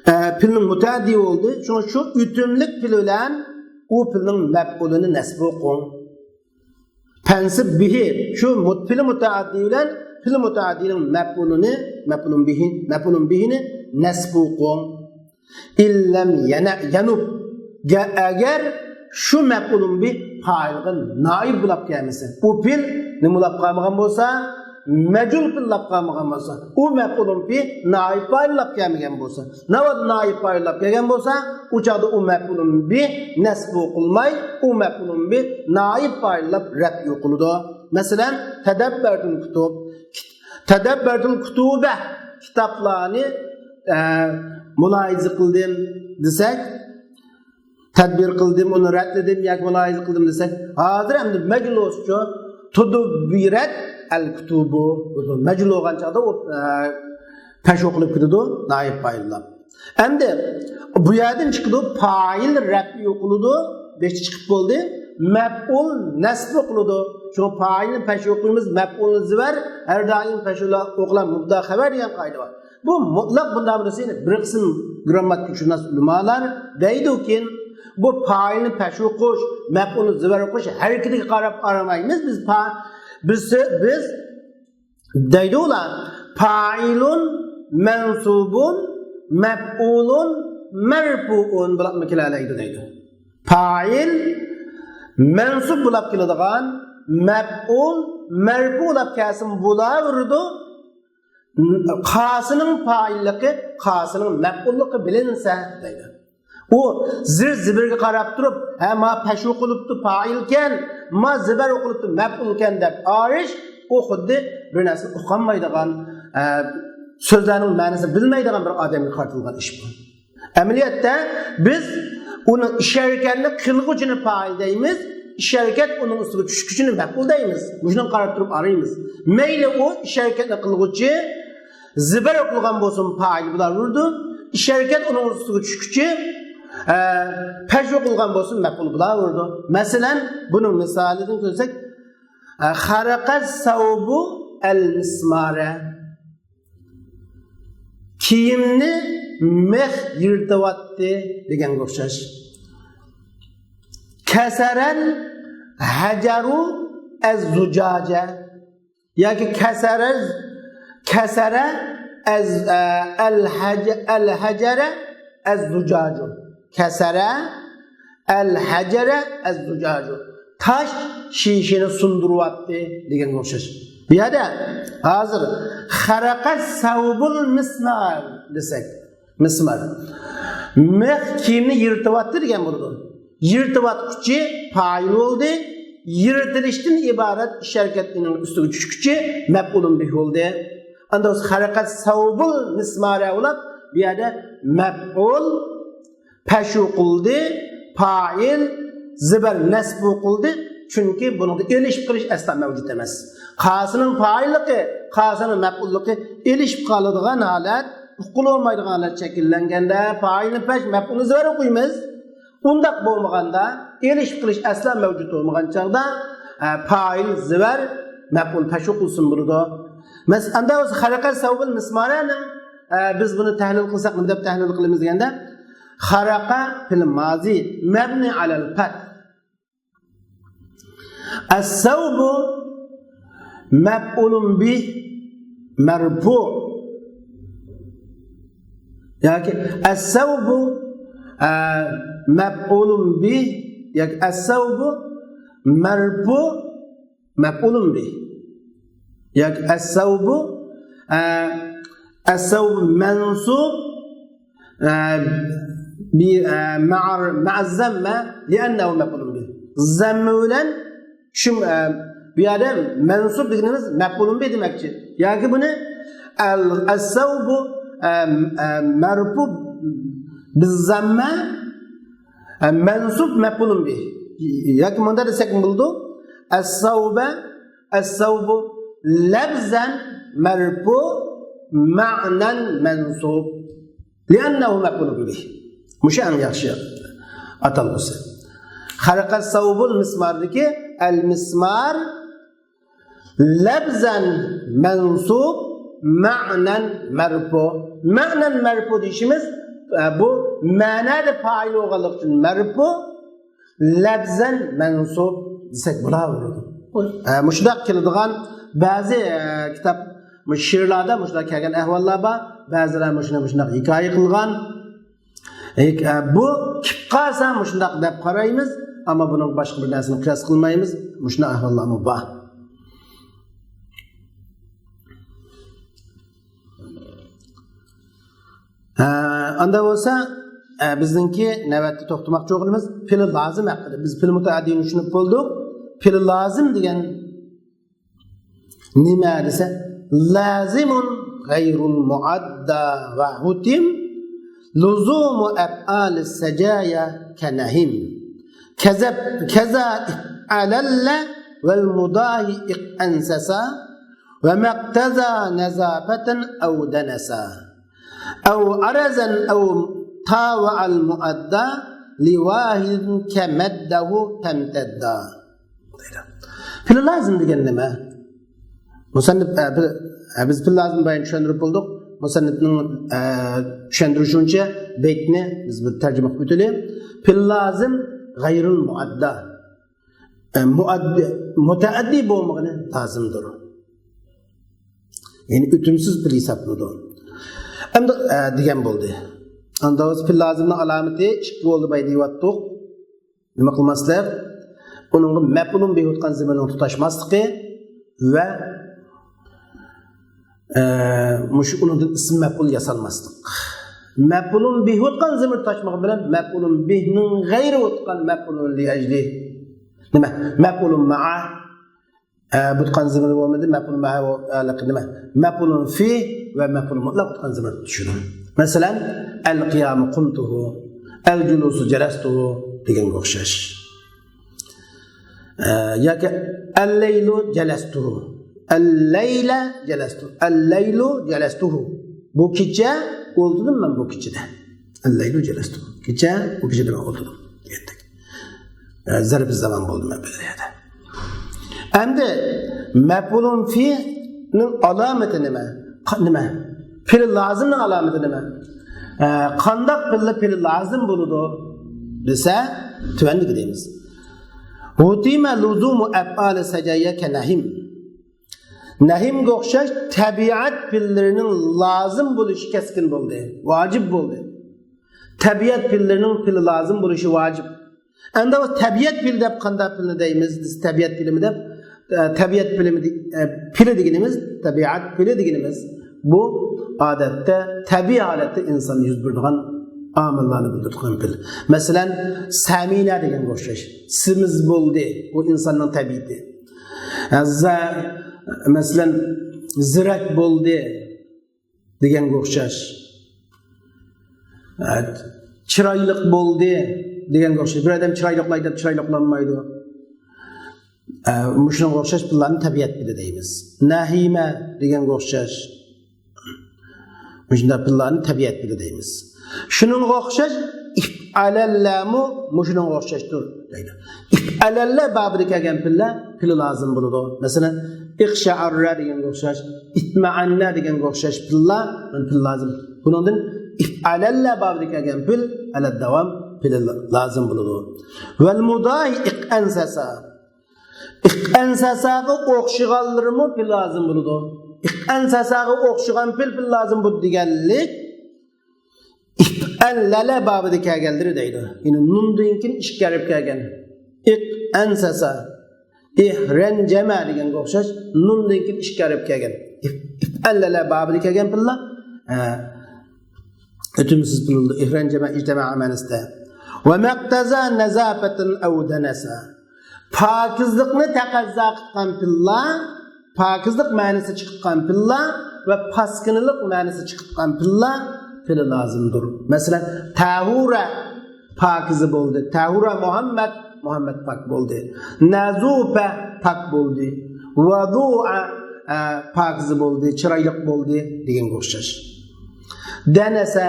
ئە، پېئىلنىڭ مۇتەئەددى بولدى. شۇڭا شۇ ئۆتۈملۈك پېئىل بىلەن ئۇ پېئىلنىڭ مەپئۇلىنى نەسب قىلىڭ. فەنسىب بىھى، شۇ مۇت-، پېئىل مۇتەئەددى بىلەن پېئىل مۇتەئەددىنىڭ مەپئۇلىنى، مەپئۇلۇن بىھى، مەپئۇلۇن بىھىنى نەسب قىلىڭ. ئىللەم يەنە-، يەنۇب. گە-، ئەگەر شۇ مەپئۇلۇن بىھ پائىلغا نائىب بولاپ كەلمىسە، ئۇ پېئىل نېمە بولاپ قالمىغان بولسا، مەجھۇل پېئىل بولاپ قالمىغان بولسا، ئۇ مەپئۇلۇن بىھ نائىب پائىل بولاپ كەلمىگەن بولسا، ناۋادا نائىب پائىل بولاپ كەلگەن بولسا، ئۇ چاغدا ئۇ مەپئۇلۇن بىھ نەسب قىلماي، ئۇ مەپئۇلۇن بىھ نائىب پائىل بولاپ رەفئ قىلىدۇ. مەسىلەن، تەدەببەرتۇل كۇتۇب، تەدەببەرتۇل كۇتۇبە، كىتابلارنى، ئە، مۇلاھىزە قىلدىم دېسەك، تەدبىر قىلدىم، ئۇنى رەتلىدىم ياكى مۇلاھىزە قىلدىم دېسەك، ھازىر ئەمدى مەجھۇل بولسىچۇ، تۇدۇببىرەت ئەل كۇتۇبۇ. مەجھۇل بولغان چاغدا ئۇ، ئە، پەش ئوقۇلۇپ كېتىدۇ، نائىب پائىل بولاپ. ئەمدى بۇ يەردىن چىقىدۇ، پائىل رەپئى ئوقۇلىدۇ، بەشتە چىقىپ بولدى. مەپئۇل نەسب ئوقۇلىدۇ. شۇڭا پائىلنى پەش ئوقۇيمىز، مەپئۇلنى زىبەر، ھەر دائىم پەش ئوقۇلار مۇبتەدا خەۋەر دېگەن قائىدە بار. بۇ مۇتلەق بۇنداق بىرسى، بىر قىسىم گرامماتىكىشۇناس ئۆلىمالار دەيدۇكىن، بۇ پائىلنى پەش ئوقۇش، مەپئۇلنى زىبەر ئوقۇش ھەرىكىتىگە قاراپ ئارىمايمىز. بىز پا-، بىز، بىز دەيدۇ ئۇلار، پائىلۇن مەنسۇبۇن مەپئۇلۇن مەرپۇئۇن بولۇپمۇ كېلەلەيدۇ دەيدۇ. پائىل مەنسۇب بولۇپ كېلىدىغان، مەپئۇل مەرپۇ بولۇپ كەلسىمۇ بولاۋېرىدۇ. قاسىنىڭ پائىللىقى، قاسىنىڭ مەپئۇللۇقى بىلىنسە دەيدۇ. ئۇ زىر زىبىرگە قاراپ تۇرۇپ، ھە، ما پەش ئوقۇلۇپتۇ پائىلكەن، ما زىبەر ئوقۇلۇپتۇ مەپئۇلكەن دەپ ئارىش، ئۇ خۇددى بىر نەرسىنى ئۇقالمايدىغان، ئە، سۆزلەرنىڭ مەنىسىنى بىلمەيدىغان بىر ئادەمگە قارىتىلغان ئىش بۇ. ئەمەلىيەتتە بىز ئۇنىڭ ئىش ھەرىكەتنى قىلغۇچىنى پائىل دەيمىز، ئىش ھەرىكەت ئۇنىڭ ئۈستىگە چۈشكۈچىنى مەپئۇل دەيمىز. مۇشۇنىڭغا قاراپ تۇرۇپ ئارىيمىز. مەيلى ئۇ ئىش ھەرىكەتنى قىلغۇچى زىبەر ئوقۇلغان بولسۇن پائىل بولاۋېرىدۇ. ئىش ھەرىكەت ئۇنىڭ ئۈستىگە چۈشكۈچى، ئە، پەش ئوقۇلغان بولسۇن مەپئۇل بولاۋېرىدۇ. مەسىلەن، بۇنىڭ مىسالىدىن كۆرسەك، ئە، خەرەقە سەۋبۇ ئەل مىسمارە. كىيىمنى مىخ يىرتىۋەتتى دېگەنگە ئوخشاش. كەسەرەل ھەجەرۇ ئەز زۇجاجە. ياكى كەسەرە، كەسەرە ئەز، ئە، ئەل ھەج-، ئەل ھەجەرە ئەز زۇجاجۇ. كەسەرە ئەل ھەجەرە ئەز زۇجاجۇ. تاش شىشىنى سۇندۇرۇۋەتتى دېگەنگە ئوخشاش. بۇ يەردە ھازىر خەرەقە سەۋبۇل مىسمار دېسەك، مىسمار. مىخ كىيىمنى يىرتىۋەتتى دېگەن بولىدۇ. يىرتىۋەتكۈچى پائىل بولدى. يىرتىلىشتىن ئىبارەت ئىش ھەرىكەتنىڭ ئۈستىگە چۈشكۈچى مەپئۇلۇن بىھ بولدى. ئاندا خەرەقە سەۋبۇل مىسمارە بولۇپ، بۇ يەردە مەپئۇل، پەشۇ قىلدى، پائىل، زىبەر نەسبۇ قىلدى. چۈنكى بۇنىڭدا ئېلىشىپ قېلىش ئەسلا مەۋجۇت ئەمەس. قاسىنىڭ پائىللىقى، قاسىنىڭ مەپئۇللۇقى ئېلىشىپ قالىدىغان ھالەت، ئۇقۇلۇپ بولمايدىغان ھالەت شەكىللەنگەندە، پائىلنى پەش، مەپئۇلنى زىبەر ئوقۇيمىز. ئۇنداق بولمىغاندا، ئېلىشىپ قېلىش ئەسلا مەۋجۇت بولمىغان چاغدا، ئە، پائىل زىبەر، مەپئۇل پەشۇ قىلسۇن بولىدۇ. مەس-، ئاندا بولسا خەرەقە سەۋبىل مىسمارەنىڭ، ئە، بىز بۇنى تەھلىل قىلساق، نېمە دەپ تەھلىل قىلىمىز دېگەندە، خەرەقە فىل مازى مەبنى ئەلەل پەت. ئەسسەۋبۇ مەپئۇلۇن بىھ مەرپۇ. ياكى ئەسسەۋبۇ، ئە، مەپئۇلۇن بىھ، ياكى ئەسسەۋبۇ مەرپۇ مەپئۇلۇن بىھ. ياكى ئەسسەۋبۇ، ئە، ئەسسەۋبۇ مەنسۇب، ئە، بى-، ئە، مەئەر-، مەئەززەممە لىئەننەھۇ مەپئۇلۇن بىھ. زەممە بىلەن شۇم-، ئە، بۇ يەردە مەنسۇب دېگىنىمىز مەپئۇلۇن بىھ دېمەكچى. ياكى بۇنى ئەل-، ئەسسەۋبۇ، ئە، ئە، مەرپۇ بىززەممە، ئە، مەنسۇب مەپئۇلۇن بىھ. ياكى مۇنداق دېسەكمۇ بولىدۇ. ئەسسەۋبە، ئەسسەۋبۇ لەفزەن مەرپۇ مەئنەن مەنسۇب. لىئەننەھۇ مەپئۇلۇن بىھ. مۇشۇ ئەڭ ياخشى ئاتالغۇسى. خەرەقە سەۋبۇل مىسماردىكى ئەل مىسمار لەفزەن مەنسۇب، مەئنەن مەرپۇ. مەئنەن مەرپۇ دېيىشىمىز، ئە، بۇ مەنەدە پائىل بولغانلىقى ئۈچۈن مەرپۇ، لەفزەن مەنسۇب دېسەك بولاۋېرىدۇ. ئە، مۇشۇنداق كېلىدىغان بەزى، ئە، كىتاب، مۇشۇ شېئىرلاردا مۇشۇنداق كەلگەن ئەھۋاللار بار. بەزىلەر مۇشۇنى مۇشۇنداق ھېكايە قىلغان. ھېك-، ئە، بۇ كېلىپ قالسا مۇشۇنداق دەپ قارايمىز، ئەمما بۇنىڭغا باشقا بىر نەرسىنى قىياس قىلمايمىز. مۇشۇنداق ئەھۋاللارمۇ بار. ھە، ئاندا بولسا، ئە، بىزنىڭكى نۆۋەتتە توختىماقچى بولغىنىمىز پېئىل لازىم ھەققىدە. بىز پېئىل مۇتەئەددىنى چۈشىنىپ بولدۇق. پېئىل لازىم دېگەن نېمە دېسە، لازىمۇن غەيرۇل مۇئەددا ۋە ھۇتىم لۇزۇمۇ ئەپئالىس سەجايا كەنەھىم. كەزەپ، كەزا ئەلەللە ۋەل مۇداھىئىق ئەنسەسا ۋە مەقتەزا نەزاپەتەن ئەۋ دەنەسا. ئەۋ ئەرەزەن ئەۋ تاۋەئەل مۇئەددا لىۋاھىدىن كەمەددەھۇ فەمتەددا. پېئىل لازىم دېگەن نېمە؟ مۇسەننىپ، ئە، بىز، ئە، بىز پېئىل لازىم بايان چۈشەندۈرۈپ بولدۇق. مۇسەننىپنىڭ، ئە، چۈشەندۈرۈشى بويىچە بەيتنى بىز بىر تەرجىمە قىلىپ ئۆتەيلى. پېئىل لازىم غەيرىل مۇئەددا. ئە، مۇئەددى، مۇتەئەددى بولمىغىنى لازىمدۇر. يەنى ئۆتۈمسىز پېئىل ھېسابلىنىدۇ. ئەمدى، ئە، دېگەن بولدى. ئاندا پېئىل لازىمنىڭ ئالامىتى ئىككى بولدى باي دېيىۋاتتۇق. نېمە قىلماسلىق؟ ئۇنىڭغا مەپئۇلۇن بىھى بولۇۋاتقان زېمىرنىڭ تۇتاشماسلىقى ۋە، ئە، مۇشۇ ئۇنىڭدىن ئىسىم مەپئۇل ياسالماسلىق. مەپئۇلۇن بىھى بولۇۋاتقان زېمىر تۇتاشمىغان بىلەن مەپئۇلۇن بىھىنىڭ غەيرى بولۇۋاتقان مەپئۇلۇن لىئەجلى. نېمە؟ مەپئۇلۇن مەئە. ئە، بولۇۋاتقان زېمىر بولمىدى. مەپئۇلۇن مەئە، ئە، نېمە؟ مەپئۇلۇن فى ۋە مەپئۇلۇن مۇتلەق بولۇۋاتقان زېمىر چۈشىدۇ. مەسىلەن، ئەل قىيامۇ قۇمتۇھۇ، ئەل جۇلۇسۇ جەلەستۇھۇ دېگەنگە ئوخشاش. ئە، ياكى ئەللەيلۇ جەلەستۇھۇ. ئەللەيلە جەلەستۇ. ئەللەيلۇ جەلەستۇھۇ. بۇ كېچە ئولتۇردۇم مەن بۇ كېچىدە. ئەللەيلۇ جەلەستۇ. كېچە، بۇ كېچىدە مەن ئولتۇردۇم دېگەندەك. ئە، زەرپى زامان بولدى مەن بۇ يەردە. ئەمدى مەپئۇلۇن فىنىڭ ئالامىتى نېمە؟ قا-، نېمە؟ پېئىل لازىمنىڭ ئالامىتى نېمە؟ ئە، قانداق پېئىللا پېئىل لازىم بولىدۇ دېسە، تۆۋەندىكى دەيمىز. ھۇتىمە لۇزۇمۇ ئەپئالى سەجەيە كەنەھىم. نەھىمگە ئوخشاش تەبىئەت پېئىللىرىنىڭ لازىم بولۇشى كەسكىن بولدى، ۋاجىپ بولدى. تەبىئەت پېئىللىرىنىڭ پېئىل لازىم بولۇشى ۋاجىپ. ئەمدى بۇ تەبىئەت پېئىلى دەپ قانداق پېئىلنى دەيمىز؟ بىز تەبىئەت پېئىلىمۇ دەپ، ئە، تەبىئەت پېئىلىمۇ دە-، ئە، پېئىلى دېگىنىمىز، تەبىئەت پېئىلى دېگىنىمىز بۇ ئادەتتە تەبىئىي ھالەتتە ئىنساندا يۈز بېرىدىغان ئامىللارنى بىلدۈرىدىغان پېئىل. مەسىلەن، سەمىنە دېگەنگە ئوخشاش. سېمىز بولدى. بۇ ئىنساننىڭ تەبىئىتى. ئە، زە-، مەسىلەن، زېرەك بولدى دېگەنگە ئوخشاش. ئە، چىرايلىق بولدى دېگەنگە ئوخشاش. بىر ئادەم چىرايلىقلاي دەپ چىرايلىقلانمايدۇ. ئە، مۇشۇنىڭغا ئوخشاش پېئىللارنى تەبىئەت پېئىلى دەيمىز. نەھىمە دېگەنگە ئوخشاش. مۇشۇنداق پېئىللارنى تەبىئەت پېئىلى دەيمىز. شۇنىڭغا ئوخشاش ئىفئەلەللەمۇ مۇشۇنىڭغا ئوخشاشتۇر دەيدۇ. ئىفئەلەللە بابىدا كەلگەن پېئىللەر پېئىلى لازىم بولىدۇ. مەسىلەن، ئىخشەئەررە دېگەنگە ئوخشاش، ئىتمەئەننە دېگەنگە ئوخشاش پېئىللار، مانا پېئىل لازىم. بۇنىڭدىن ئىفئەلەللە بابىدا كەلگەن پېئىل ئەلەدداۋام پېئىلى لازىم بولىدۇ. ۋەل مۇداھى ئىقئەنسەسا. ئىقئەنسەساغا ئوخشىغانلىرىمۇ پېئىل لازىم بولىدۇ. ئىقئەنسەساغا ئوخشىغان پېئىل، پېئىل لازىم بولىدۇ دېگەنلىك ئىفئەللەلە بابىدا كەلگەنلىرى دەيدۇ. يەنى نۇندىن كېيىن ئىككى ھەرپ كەلگەن. ئىقئەنسەسا. ئىھرەنجەمە دېگەنگە ئوخشاش نۇندىن كېيىن ئىككى ھەرپ كەلگەن. ئىف-، ئىفئەللەلە بابىدا كەلگەن پېئىللار، ئە، ئۆتۈمسىز پېئىل بولىدۇ. ئىھرەنجەمە ئىجتەمەئە مەنىسىدە. ۋە مەقتەزا نەزافەتىن ئەۋ دەنەسە. پاكىزلىقنى تەقەززا قىلغان پېئىللار، پاكىزلىق مەنىسى چىقىدىغان پېئىللار ۋە پاسكىنىلىق مەنىسى چىقىدىغان پېئىللار پېئىلى لازىمدۇر. مەسىلەن، تەھۇرە پاكىزە بولدى. تەھۇرە مۇھەممەد، مۇھەممەد پاك بولدى. نەزۇفە پاك بولدى. ۋەدۇئە، ئە، پاكىزە بولدى، چىرايلىق بولدى دېگەنگە ئوخشاش. دەنەسە،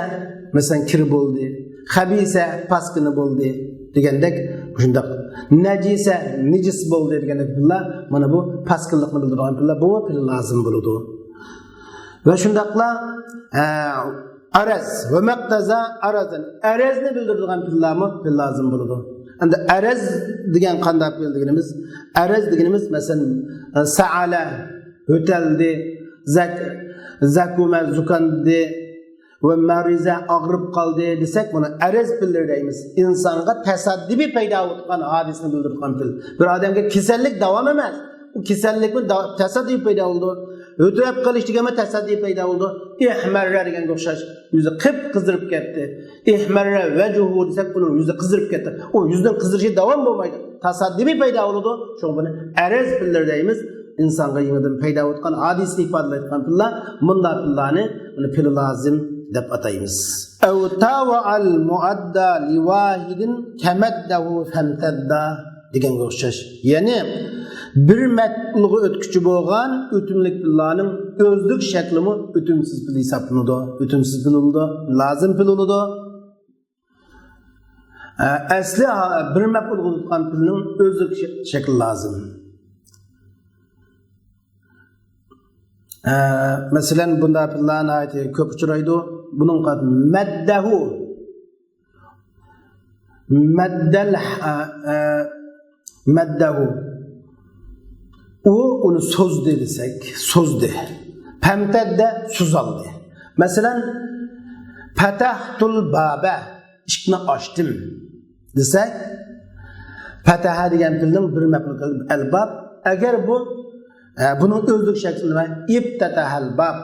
مەسىلەن، كىر بولدى. خەبىسە، پاسكىنا بولدى دېگەندەك، شۇنداق. نەجىسە، نىجىس بولدى دېگەندەك پېئىللار، مانا بۇ پاسكىنلىقنى بىلدۈرىدىغان پېئىللار، بۇمۇ پېئىل لازىم بولىدۇ. ۋە شۇنداقلا، ئە، ئەرەز ۋە مەقتەزا ئەرەزەن. ئەرەزنى بىلدۈرىدىغان پېئىللارمۇ پېئىل لازىم بولىدۇ. ئەمدى ئەرەز دېگەن قانداق پېئىل دېگىنىمىز؟ ئەرەز دېگىنىمىز، مەسىلەن، سەئەلە، يۆتەلدى، زەك-، زەكۇمە، زۇكاندى ۋە مەرىزە، ئاغرىپ قالدى دېسەك، بۇنى ئەرەز پېئىللىرى دەيمىز. ئىنسانغا تاسادىپىي پەيدا بولغان ھادىسىنى بىلدۈرىدىغان پېئىل. بىر ئادەمگە كېسەللىك داۋام ئەمەس. ئۇ كېسەللىكمۇ دا-، تاسادىپىي پەيدا بولىدۇ. ھۆتۈرەپ قېلىش دېگەنمۇ تاسادىپىي پەيدا بولىدۇ. ئىھمەررە دېگەنگە ئوخشاش. يۈزى قىپقىزىرىپ كەتتى. ئىھمەررە ۋەجھۇھۇ دېسەك، ئۇنىڭ يۈزى قىزىرىپ كەتتى. ئۇ يۈزىنىڭ قىزىرىشى داۋام بولمايدۇ. تاسادىپىي پەيدا بولىدۇ. شۇڭا بۇنى ئەرەز پېئىللىرى دەيمىز. ئىنسانغا يېڭىدىن پەيدا بولغان ھادىسىنى ئىپادىلەيدىغان پېئىللار، مۇنداق پېئىللارنى، بۇنى پېئىلى لازىم دەپ ئاتايمىز. ئەۋ تاۋەئەل مۇئەددا لىۋاھىدىن كەمەددەھۇ فەمتەددا دېگەنگە ئوخشاش. يەنى بىر مەپئۇلغا ئۆتكۈچى بولغان ئۆتۈملۈك پېئىللارنىڭ ئۆزلۈك شەكلىمۇ ئۆتۈمسىز پېئىل ھېسابلىنىدۇ. ئۆتۈمسىز پېئىل بولىدۇ، لازىم پېئىل بولىدۇ. ئە، ئەسلى ھا-، بىر مەپئۇلغا تۇتقان پېئىلنىڭ ئۆزلۈك شە-، شەكلى لازىم. ئە، مەسىلەن، بۇنداق پېئىللار ناھايىتى كۆپ ئۇچرايدۇ. بۇنىڭغا مەددەھۇ. مەددەل، ئە، ئە، مەددەھۇ. ئۇ ئۇنى سوزدى دېسەك، سوزدى. پەمتەددە، سوزالدى. مەسىلەن، پەتەھتۇل بابە، ئىشىكنى ئاچتىم دېسەك، پەتەھە دېگەن پېئىلنىڭ بىر مەپئۇلى ئەلباب. ئەگەر بۇ، ئە، بۇنىڭ ئۆزلۈك شەكلى نېمە؟ ئىپتەتەھەل باب.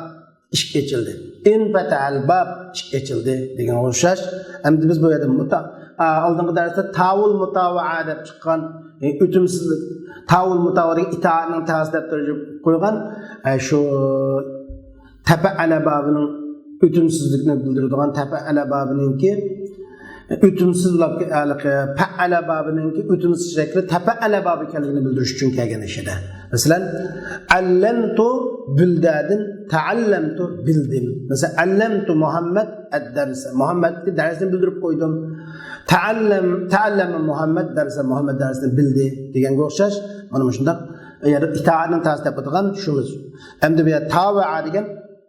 ئىشىك ئېچىلدى. ئىنپەتەھەل باب، ئىشىك ئېچىلدى دېگەنگە ئوخشاش. ئەمدى بىز بۇ يەردە مۇتا-، ئا، ئالدىنقى دەرستە تاۋۇل مۇتاۋەئە دەپ چىققان، ئە، ئۆتۈمسىزلىك، تاۋۇل مۇتاۋەئە دېگەن ئىتائەتنىڭ تەسى دەپ تەرجىمە قويغان، ئە، شۇ تەپەئەلە بابىنىڭ ئۆتۈمسىزلىكنى بىلدۈرىدىغان تەپەئەلە بابىنىڭكى ئۆتۈمسىز بولۇپ، ھېلىقى پەئەلە بابىنىڭكى ئۆتۈمسىز شەكلى تەپەئەلە بابى ئىكەنلىكىنى بىلدۈرۈش ئۈچۈن كەلگەن ئىش ئىدى. مەسىلەن، ئەللەمتۇ بىلدەدىن تەئەللەمتۇ بىلدىم. مەسىلەن، ئەللەمتۇ مۇھەممەد ئەددەرسە. مۇھەممەدكە دەرسنى بىلدۈرۈپ قويدۇم. تەئەللەم، تەئەللەمە مۇھەممەد دەرسە. مۇھەممەد دەرسنى بىلدى دېگەنگە ئوخشاش. مانا مۇشۇنداق. يەنى ئىتائەتنىڭ تەسى دەپ ئاتىغان شۇمىز. ئەمدى بۇ يەردە تاۋەئە دېگەن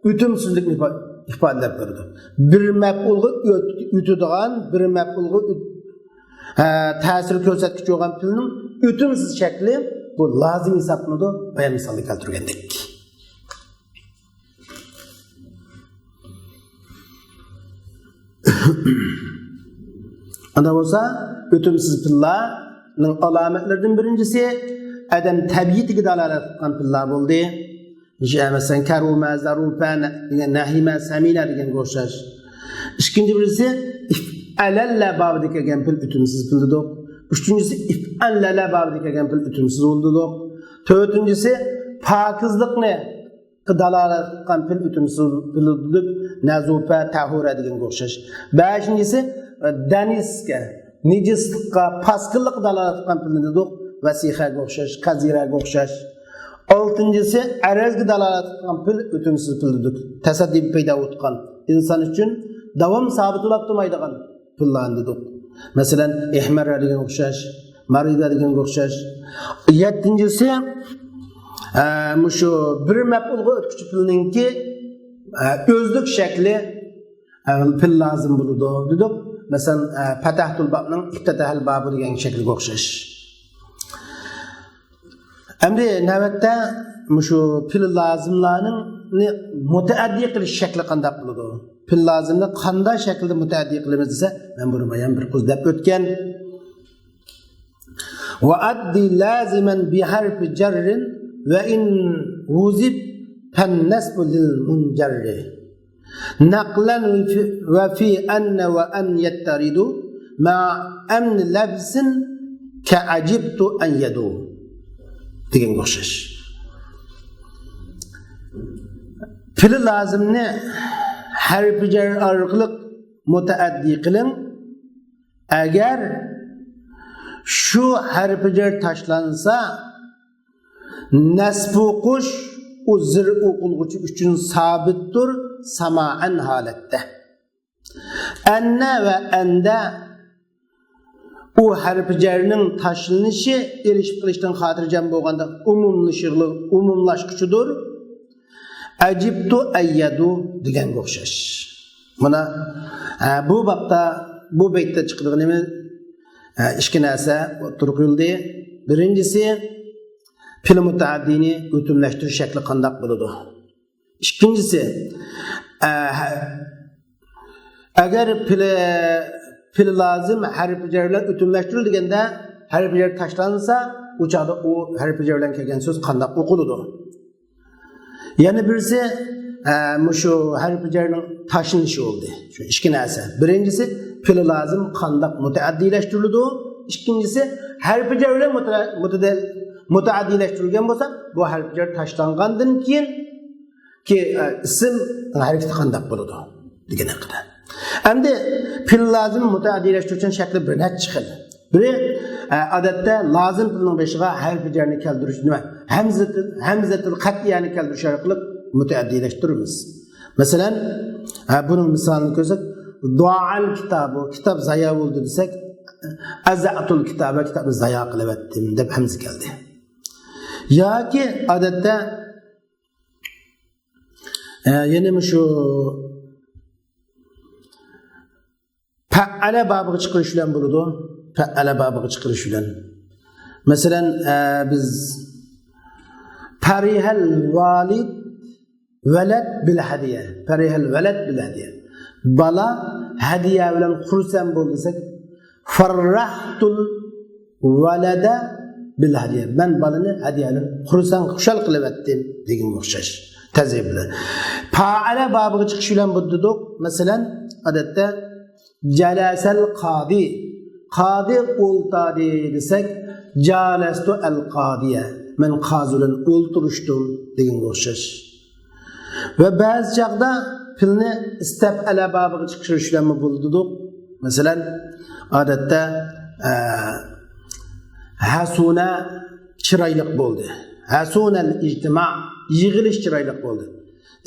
ئۆتۈمسىزلىكنى ئىپا-، ئىپادىلەپ بېرىدۇ. بىر مەپئۇلغا ئۆت-، ئۆتىدىغان، بىر مەپئۇلغا ئۆت-، ھە، تەسىر كۆرسەتكۈچى بولغان پېئىلنىڭ ئۆتۈمسىز شەكلى بۇ لازىم ھېسابلىنىدۇ، بايان مىسالدا كەلتۈرگەندەك. ئانداق بولسا، ئۆتۈمسىز پېئىللارنىڭ ئالامەتلىرىدىن بىرىنچىسى، ئادەم تەبىئىتىگە دالالەت قىلغان پېئىللار بولدى. مەسىلەن، كەرۇمە، زەرۇپە، نە-، نەھىمە، سەمىنە دېگەنگە ئوخشاش. ئىككىنچى بىرسى، ئىفئەلەللە بابىدا كەلگەن پېئىل ئۆتۈمسىز پېئىل دېدۇق. ئۈچىنچىسى، ئىفئەللەلە بابىدا كەلگەن پېئىل ئۆتۈمسىز بولدى دېدۇق. تۆتىنچىسى، پاكىزلىقنى دالالەت قىلغان پېئىل ئۆتۈمسىز پېئىل دېدۇق. نەزۇپە، تەھۇرە دېگەنگە ئوخشاش. بەشىنچىسى، دەنىسكە، نىجىسلىققا، پاسكىللىققا دالالەت قىلغان پېئىلنى دېدۇق. ۋەسىخەگە ئوخشاش، قەزىرەگە ئوخشاش. ئالتىنچىسى، ئەرەزگە دالالەت قىلغان پېئىل ئۆتۈمسىز پېئىل دېدۇق. تەسەددى پەيدا بولۇتقان، ئىنسان ئۈچۈن داۋام سابىت بولۇپ تۇرمايدىغان پېئىللارنى دېدۇق. مەسىلەن، ئېھمەررە دېگەنگە ئوخشاش، مارىدە دېگەنگە ئوخشاش. يەتتىنچىسى، ئە، مۇشۇ بىر مەپئۇلغا ئۆتكۈچى پېئىلنىڭكى، ئە، ئۆزلۈك شەكلى، ئە، پېئىل لازىم بولىدۇ دېدۇق. مەسىلەن، ئە، پەتەھتۇل بابنىڭ ئىپتەتەھەل بابۇ دېگەن شەكلىگە ئوخشاش. ئەمدى نۆۋەتتە مۇشۇ پېئىل لازىملارنى مۇتەئەددى قىلىش شەكلى قانداق بولىدۇ؟ پېئىل لازىمنى قانداق شەكىلدە مۇتەئەددى قىلىمىز دېسە، مەن بۇنى بايام بىر قىز دەپ ئۆتكەن. وأد لازما بحرف جر وإن وزف فالنصب للمنجر. نقلا وفي أن وأن يطرد مع أمن لبس كعجبت أن يدو دېگەنگە ئوخشاش. پېئىل لازىمنى ھەرپى جەر ئارقىلىق مۇتەئەددى قىلىڭ. ئەگەر شۇ ھەرپى جەر تاشلانسا، نەسب ئوقۇش ئۇ زىر ئوقۇلغۇچى ئۈچۈن سابىتتۇر، سامائەن ھالەتتە. ئەننە ۋە ئەندە ئۇ ھەرپى جەرنىڭ تاشلىنىشى ئېلىشىپ قېلىشتىن خاتىرجەم بولغاندا ئومۇملىشىغلى-، ئومۇملاشقۇچىدۇر. ئەجىبتۇ ئەييەدۇ دېگەنگە ئوخشاش. مانا، ئە، بۇ بابتا، بۇ بەيتتە چىقىدىغىنىمىز، ئە، ئىككى نەرسە ئوتتۇرىغا قويۇلدى. بىرىنچىسى، پېئىل مۇتەئەددىنى ئۆتۈملەشتۈرۈش شەكلى قانداق بولىدۇ؟ ئىككىنچىسى، ئە، ھە-، ئەگەر پېئىل، پېئىل لازىم ھەرپى جەر بىلەن ئۆتۈملەشتۈرۈلگەندە، ھەرپى جەر تاشلانسا، ئۇ چاغدا ئۇ ھەرپى جەر بىلەن كەلگەن سۆز قانداق ئوقۇلىدۇ؟ يەنە بىرسى، ئە، مۇشۇ ھەرپى جەرنىڭ تاشلىنىشى بولدى. شۇ ئىككى نەرسە. بىرىنچىسى، پېئىل لازىم قانداق مۇتەئەددىلەشتۈرۈلىدۇ؟ ئىككىنچىسى، ھەرپى جەر بىلەن مۇتە-، مۇتەدە-، مۇتەئەددىلەشتۈرۈلگەن بولسا، بۇ ھەرپى جەر تاشلانغاندىن كېيىن، كى-، ئە، ئىسىم ھەرىكىتى قانداق بولىدۇ دېگەن ھەققىدە. ئەمدى پېئىل لازىم مۇتەئەددىلەشتۈرۈشنىڭ شەكلى بىر نەچچە خىل. بىرى، ئە، ئادەتتە لازىم پېئىلنىڭ بېشىغا ھەرپى جەرنى كەلتۈرۈش، نېمە، ھەمزىتىل، ھەمزىتىل قەتئىيەنى كەلتۈرۈش ئارقىلىق مۇتەئەددىيلەشتۈرىمىز. مەسىلەن، ئە، بۇنىڭ مىسالىنى كۆرسەك، دائەل كىتابۇ، كىتاب زايا بولدى دېسەك، ئەزەئتۇل كىتابە، كىتابنى زايا قىلىۋەتتىم دەپ ھەمزە كەلدى. ياكى ئادەتتە، ئە، يەنە مۇشۇ پەئەلە بابىغا چىقىرىش بىلەن بولىدۇ. پەئەلە بابىغا چىقىرىش بىلەن. مەسىلەن، ئە، بىز پەرىھەل ۋالىد ۋەلەد بىل ھەدىيە. پەرىھەل ۋەلەد بىل ھەدىيە. بالا ھەدىيە بىلەن خۇرسەن بولدى دېسەك، فەررەھتۇل ۋەلەدە بىل ھەدىيە. مەن بالىنى ھەدىيە بىلەن خۇرسەن، خۇشال قىلىۋەتتىم دېگەنگە ئوخشاش. تەزىيە بىلەن. پائەلە بابىغا چىقىش بىلەن بولدى دېدۇق. مەسىلەن، ئادەتتە جەلەسەل قادى. قادى ئولتاردى دېسەك، جالەستۇ ئەل قادىيە. مەن قازى بىلەن ئولتۇرۇشتۇم دېگەنگە ئوخشاش. ۋە بەزى چاغدا پېئىلنى ئىستەپئەلە بابىغا چىقىرىش بىلەنمۇ بولدى دېدۇق. مەسىلەن، ئادەتتە، ئە، ھەسۇنە چىرايلىق بولدى. ھەسۇنەل ئىجتىما، يىغىلىش چىرايلىق بولدى.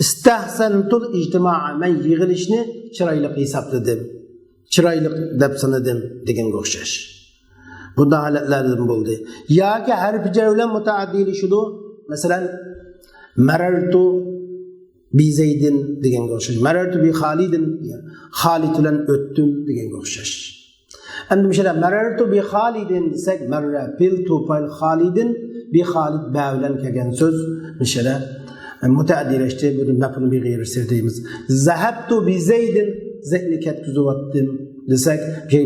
ئىستەھسەنتۇل ئىجتىما، مەن يىغىلىشنى چىرايلىق ھېسابلىدىم. چىرايلىق دەپ سانىدىم دېگەنگە ئوخشاش. بۇنداق ھالەتلەردىن بولدى. ياكى ھەرپى جەر بىلەن مۇتەئەددىيلىشىدۇ. مەسىلەن، مەرەرتۇ بىزەيدىن دېگەنگە ئوخشاش. مەرەرتۇ بى خالىدىن، خالىد بىلەن ئۆتتۈم دېگەنگە ئوخشاش. ئەمدى مۇشۇ يەردە مەرەرتۇ بى خالىدىن دېسەك، مەررە پېئىل، تۇ پائىل، خالىدىن، بى خالىد بە بىلەن كەلگەن سۆز مۇشۇ يەردە مۇتەئەددىيلەشتى. بۇنى مەپئۇل بى غەيرى سەرىھ دەيمىز. زەھەبتۇ بى زەيدىن، زەيدنى كەتكۈزۈۋەتتىم دېسەك،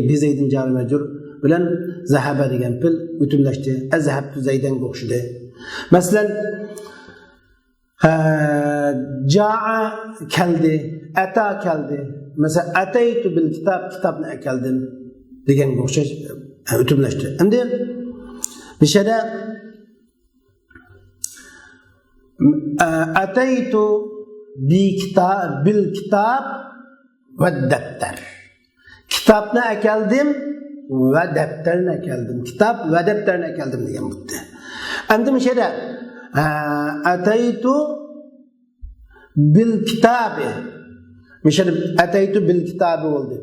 بى زەيدىن جارى مەجرۇر بىلەن زەھەبە دېگەن پېئىل ئۆتۈملەشتى. ئەزھەبتۇ زەيدەنگە ئوخشىدى. مەسىلەن، ئە، جائە كەلدى، ئەتا كەلدى. مەسىلەن، ئەتەيتۇ بىل كىتاب، كىتابنى ئەكەلدىم دېگەنگە ئوخشاش، ئە، ئۆتۈملەشتى. ئەمدى مۇشۇ يەردە، ئە، ئەتەيتۇ بى كىتا-، بىل كىتاب ۋە دەپتەر. كىتابنى ئەكەلدىم ۋە دەپتەرنى ئەكەلدىم. كىتاب ۋە دەپتەرنى ئەكەلدىم دېگەن بولدى. ئەمدى مۇشۇ يەردە، ئە، ئەتەيتۇ بىل كىتابى. مۇشۇ يەردە ئەتەيتۇ بىل كىتابى بولدى.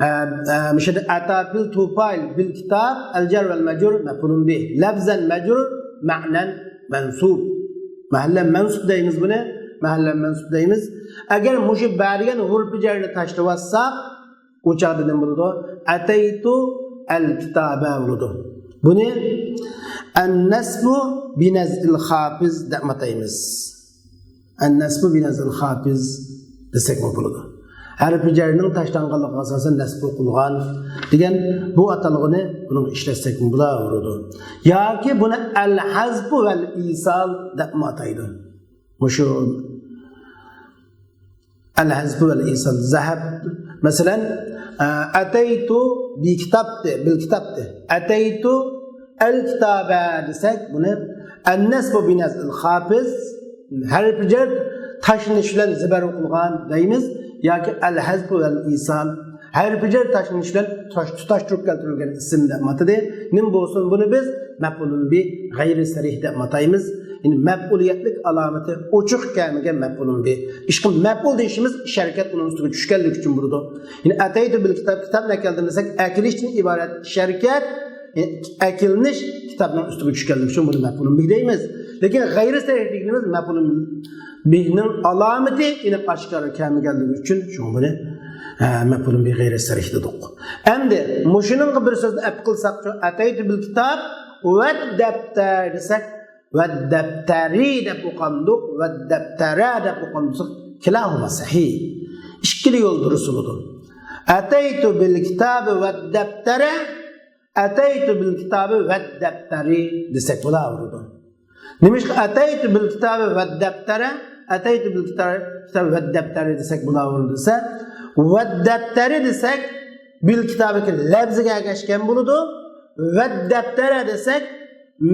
ئە، ئە، مۇشۇ يەردە ئەتا پېئىل، تۇ پائىل، بىل كىتاب، ئەل جار ۋەل مەجرۇر، مەپئۇلۇن بىھ. لەفزەن مەجرۇر، مەئنەن مەنسۇب. مەھەللەن مەنسۇب دەيمىز بۇنى. مەھەللەن مەنسۇب دەيمىز. ئەگەر مۇشۇ بە دېگەن ھۇرپى جەرنى تاشلىۋاتساق، ئۇ چاغدا نېمە بولىدۇ؟ ئەتەيتۇ ئەل كىتابە بولىدۇ. بۇنى ئەن نەسبۇ بىنەزئىل خاپىز دەپ ئاتايمىز. ئەن نەسبۇ بىنەزئىل خاپىز دېسەكمۇ بولىدۇ. ھەرپى جەرنىڭ تاشلانغانلىقىغا ئاساسەن نەسب قىلغان دېگەن بۇ ئاتالغۇنى بۇنىڭغا ئىشلەتسەكمۇ بولاۋېرىدۇ. ياكى بۇنى ئەل ھەزپۇ ۋەل ئىسال دەپمۇ ئاتايدۇ. مۇشۇ ئەل ھەزپۇ ۋەل ئىسال. زەھەب، مەسىلەن، ئە، ئەتەيتۇ بى كىتابتى، بىل كىتابتى. ئەتەيتۇ ئەل كىتابە دېسەك، بۇنى ئەن نەسبۇ بىنەزئىل خاپىز، ھەرپى جەر تاشلىنىش بىلەن زەبەر قىلغان دەيمىز، ياكى ئەل ھەزپۇ ۋەل ئىسال، ھەرپى جەر تاشلىنىش بىلەن تۇتاش، تۇتاشتۇرۇپ كەلتۈرۈلگەن ئىسىم دەپ ئاتىدى. نېمە بولسۇن، بۇنى بىز مەپئۇلۇن بى غەيرى سەرىھ دەپ ئاتايمىز. يەنى مەپئۇلىيەتلىك ئالامىتى ئوچۇق كەلمىگەن مەپئۇلۇن بى. ئىشقىلىپ مەپئۇل دېيىشىمىز ئىش ھەرىكەت ئۇنىڭ ئۈستىگە چۈشكەنلىكى ئۈچۈن بولىدۇ. يەنى ئەتەيتۇ بىل كىتاب، كىتابنى ئەكەلدىم دېسەك، ئەكېلىشتىن ئىبارەت ئىش ھەرىكەت، يەنى ئەكېلىنىش كىتابنىڭ ئۈستىگە چۈشكەنلىكى ئۈچۈن بۇنى مەپئۇلۇن بى دەيمىز. لېكىن غەيرى سەرىھ دېگىنىمىز مەپئۇلۇن بىنىڭ ئالامىتى ئېنىق ئاشكارا كەلمىگەنلىكى ئۈچۈن شۇڭا بۇنى، ئە، مەپئۇلۇن بى غەيرى سەرىھ دېدۇق. ئەمدى مۇشۇنىڭغا بىر سۆزنى ئەپ قىلساقچۇ، ئەتەيتۇ بىل كىتاب ۋە دەپتەر دېسەك، ۋە دەپتەرى دەپ ئوقامدۇق، ۋە دەپتەرە دەپ ئوقامدۇق، كىلاھۇما سەھىھ. ئىككىلا يول دۇرۇس بولىدۇ. ئەتەيتۇ بىل كىتابى ۋە دەپتەرە، ئەتەيتۇ بىل كىتابى ۋە دەپتەرى دېسەك بولاۋېرىدۇ. نېمىشقا ئەتەيتۇ بىل كىتابى ۋە دەپتەرە، ئەتەيتۇ بىل كىتابى، كىتابى ۋە دەپتەرى دېسەك بولاۋېرىدۇ دېسە، ۋە دەپتەرى دېسەك، بىل كىتابىكى لەپزىگە ئەگەشكەن بولىدۇ، ۋە دەپتەرە دېسەك،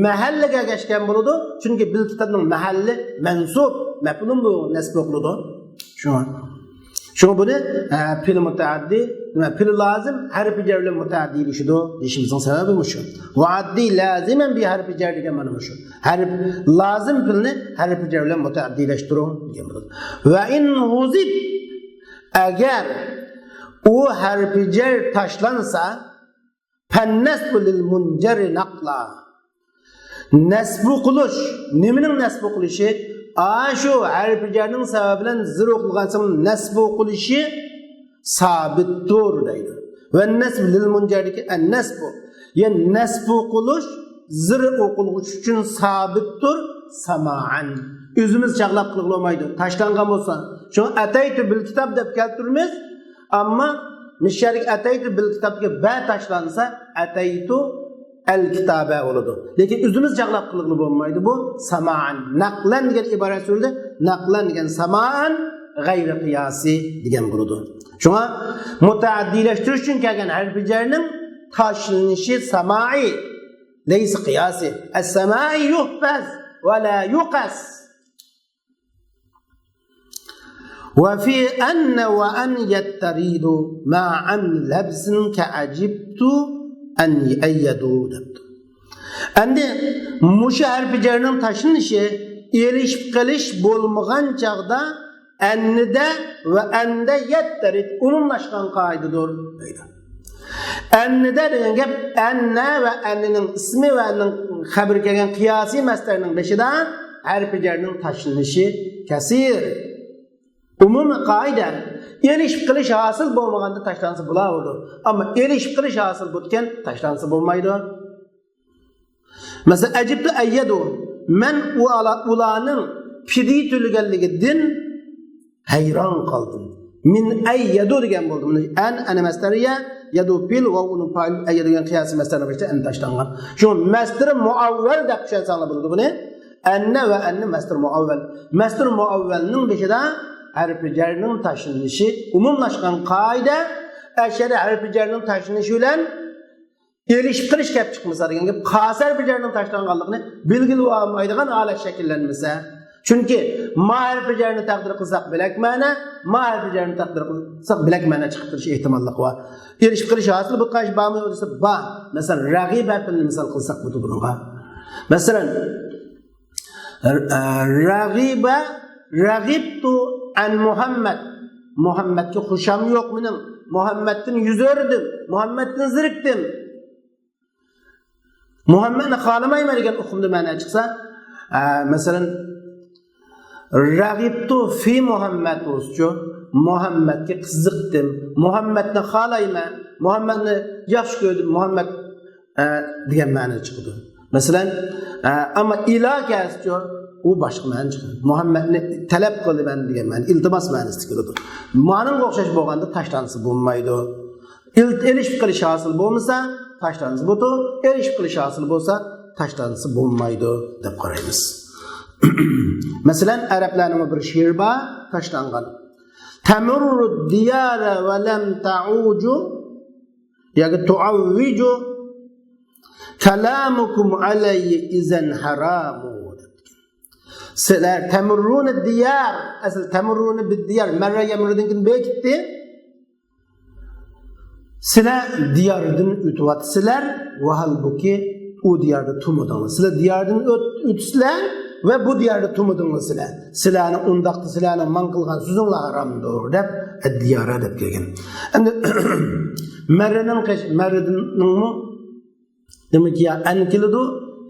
مەھەللىگە ئەگەشكەن بولىدۇ. چۈنكى بىل كىتابنىڭ مەھەللى مەنسۇب، مەپئۇلۇن بى نەسب قىلىدۇ. شۇڭا. شۇڭا بۇنى، ئە، پېئىل مۇتەئەددىي، نېمە، پېئىل لازىم ھەرپى جەر بىلەن مۇتەئەددىيلىشىدۇ دېيىشىمىزنىڭ سەۋەبى مۇشۇ. ۋە ئەددى لازىمەن بى ھەرپى جەر دېگەن مانا مۇشۇ. ھەرپ لازىم پېئىلنى ھەرپى جەر بىلەن مۇتەئەددىيلەشتۈرۈڭ دېگەن بولىدۇ. ۋە ئىن ھۇزىپ، ئەگەر ئۇ ھەرپى جەر تاشلانسا، فەننەسبۇ لىل مۇنجەرى نەقلا. نەسبۇ قىلىش. نېمىنىڭ نەسبۇ قىلىشى؟ ئاشۇ ھەرپى جەرنىڭ سەۋەبى بىلەن زىر ئوقۇلغان ساڭ نەسبۇ قىلىشى سابىتتۇر دەيدۇ. ۋە نەسب لىل مۇنجەردىكى ئەن نەسبۇ. يەنى نەسبۇ قىلىش زىر ئوقۇلغۇچى ئۈچۈن سابىتتۇر، سامائەن. ئۆزىمىز چاغلاپ قىلغىلى بولمايدۇ. تاشلانغان بولسا. شۇڭا ئەتەيتۇ بىل كىتاب دەپ كەلتۈرىمىز. ئەمما مىشەرىك ئەتەيتۇ بىل كىتابتىكى بە تاشلانسا، ئەتەيتۇ ئەل كىتابە بولىدۇ. لېكىن ئۆزىمىز چاغلاپ قىلغىلى بولمايدۇ. بۇ سامائەن. نەقلەن دېگەن ئىبارەت سۈرۈلدى. نەقلەن دېگەن سامائەن غەيرى قىياسى دېگەن بولىدۇ. شۇڭا مۇتەئەددىيلەشتۈرۈش ئۈچۈن كەلگەن ھەرپى جەرنىڭ تاشلىنىشى سامائىي، لەيسە قىياسى. ئەس-سامائىي يۇھپەز ۋە لا يۇقەس. وفي أن وأن يضطرد مع أن لفظ كأجبت أن أيد دەپتۇ. ئەمدى مۇشۇ ھەرپى جەرنىڭ تاشلىنىشى ئېلىشىپ قېلىش بولمىغان چاغدا ئەننىدە ۋە ئەندە يەتتەرىد ئومۇملاشقان قائىدىدۇر دەيدۇ. ئەننىدە دېگەن گەپ ئەننە ۋە ئەننىنىڭ ئىسمى ۋە ئەننىڭ خەبىرى كەلگەن قىياسىي مەستەرنىڭ بېشىدا ھەرپى جەرنىڭ تاشلىنىشى كەسىر. ئومۇمىي قائىدە، ئېلىشىپ قېلىش ھاسىل بولمىغاندا تاشلانسا بولاۋېرىدۇ. ئەمما ئېلىشىپ قېلىش ھاسىل بوپتىكەن، تاشلانسا بولمايدۇ. مەسىلەن، ئەجىبتۇ ئەن يەدۇ. مەن ئۇ ئالا-، ئۇلارنىڭ پىدىيە تۆلىگەنلىكىدىن ھەيران قالدىم. مىن ئەن يەدۇ دېگەن بولدى. مانا ئەن، ئەنە مەستەرىيە، يەدۇ پېئىل، ۋاۋ ئۇنىڭ پائىلى، ئەن يەدۇ دېگەن قىياسىي مەستەرنىڭ بېشىدا ئەن تاشلانغان. شۇ مەستىرى مۇئەۋۋەل دەپ چۈشەنسەڭلار بولىدۇ بۇنى. ئەننە ۋە ئەننى مەستىرى مۇئەۋۋەل. مەستىرى مۇئەۋۋەلنىڭ بېشىدا ھەرپى جەرنىڭ تاشلىنىشى ئومۇملاشقان قائىدە. ئەشەدە ھەرپى جەرنىڭ تاشلىنىشى بىلەن ئېلىشىپ قېلىش كەپ چىقمىسا دېگەن گەپ، خاسەر بىجەرنىڭ تاشلانغانلىقىنى بىلگىلى بولمايدىغان ھالەت شەكىللەنمىسە. چۈنكى ما ھەرپى جەرنى تەقدىر قىلساق بىلەك مەنە، ما ھەرپى جەرنى تەقدىر قىلساق بىلەك مەنە چىقىپ تۇرۇش ئېھتىماللىقى بار. ئېلىشىپ قېلىش ھاسىل بولۇپ قېلىش بارمۇ دېسە بار. مەسىلەن، رەغىبە ھەرپىنى مىسال قىلساق بولىدۇ بۇنىڭغا. مەسىلەن، رەغىبە، رەغىبتۇ ئەن مۇھەممەد. مۇھەممەدكە خۇشام يوق مېنىڭ. مۇھەممەدتىن يۈز ئۆردۈم. مۇھەممەدتىن زېرىكتىم. مۇھەممەدنى خالىمايمەن دېگەن ئۇقۇمدا مەنە چىقسا، ئە، مەسىلەن، رەغىبتۇ فى مۇھەممەد بولسىچۇ، مۇھەممەدكە قىزىقتىم، مۇھەممەدنى خالايمەن، مۇھەممەدنى ياخشى كۆردۈم، مۇھەممەد، ئە، دېگەن مەنە چىقىدۇ. مەسىلەن، ئە، ئەمما ئىلا كەلسىچۇ، ئۇ باشقا مەنە چىقىدۇ. مۇھەممەدنى تەلەپ قىلىمەن دېگەن مەنە، ئىلتىماس مەنىسىدە كېلىدۇ. مانىڭغا ئوخشاش بولغاندا تاشلانسا بولمايدۇ. ئىل-، ئېلىشىپ قېلىش ھاسىل بولمىسا، تاشلانسا بولىدۇ، ئېلىشىپ قېلىش ھاسىل بولسا، تاشلانسا بولمايدۇ، دەپ قارايمىز. مەسىلەن، ئەرەبلەرنىڭ بىر شېئىرى بار، تاشلانغان. تەمۇررۇ دىيارە ۋە لەم تەئۇجۇ ياكى تۇئەۋۋىجۇ كەلامۇكۇم ئەلەييە ئىزەن ھەرامۇ. سىلەر تەمۇررۇنى دىيار، ئەسلى تەمۇررۇنى بىددىيار، مەررە يەمۇررۇدىن كېيىن بېكىتتى. سىلەر دىياردىن ئۆتۈۋاتىسىلەر، ۋەھالبۇكى، ئۇ دىياردا تۇرمىدىڭلار. سىلەر دىياردىن ئۆت-، ئۆتىسىلەر ۋە بۇ دىياردا تۇرمىدىڭلار سىلەر. سىلەرنىڭ ئۇنداقتا سىلەرنىڭ ماڭ قىلغان سۆزۈڭلار ھارامدۇر، دەپ، ئەددىيارە دەپ كەلگەن. ئەمدى مەررىنىڭ قېش-، مەررىنىڭمۇ دېمەك، يا ئەن كېلىدۇ،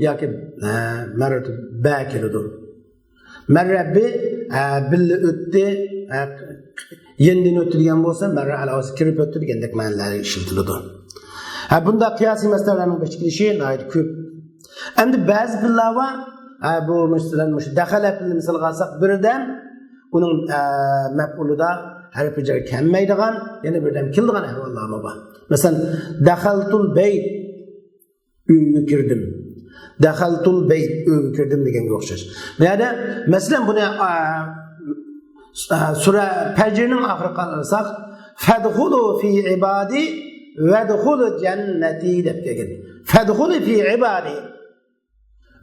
ياكى، ئە، مەررىتۇ بە كېلىدۇ. مەررە بى، ئە، بىللە ئۆتتى، ئە، يېنىدىن ئۆتتى دېگەن بولسا، مەررە ئەلاۋىسى كىرىپ ئۆتتى دېگەندەك مەنىلەر ئىشلىتىلىدۇ. ھە، بۇنداق قىياسىي مەسىلىلەرنىڭ بېشىدا كېلىشى ناھايىتى كۆپ. ئەمدى بەزى پېئىللار بار، ئە، بۇ، مەسىلەن، مۇشۇ دەخەلە پېئىلىنى مىسالغا ئالساق، بىردەم ئۇنىڭ، ئە، مەپئۇلىدا ھەرپى جەر كەلمەيدىغان، يەنە بىردەم كېلىدىغان ئەھۋاللارمۇ بار. مەسىلەن، دەخەلتۇل بەيت، ئۆيگە كىردىم. دەخەلتۇل بەيت، ئۆيگە كىردىم دېگەنگە ئوخشاش. بۇ يەردە، مەسىلەن، بۇنى، ئا، ئا، سۈرە پەجرنىڭ ئاخىرىغا قارىساق، فەدخۇلۇ فى ئىبادى ۋەدخۇلۇ جەننەتى دەپ كەلگەن. فەدخۇلۇ فى ئىبادى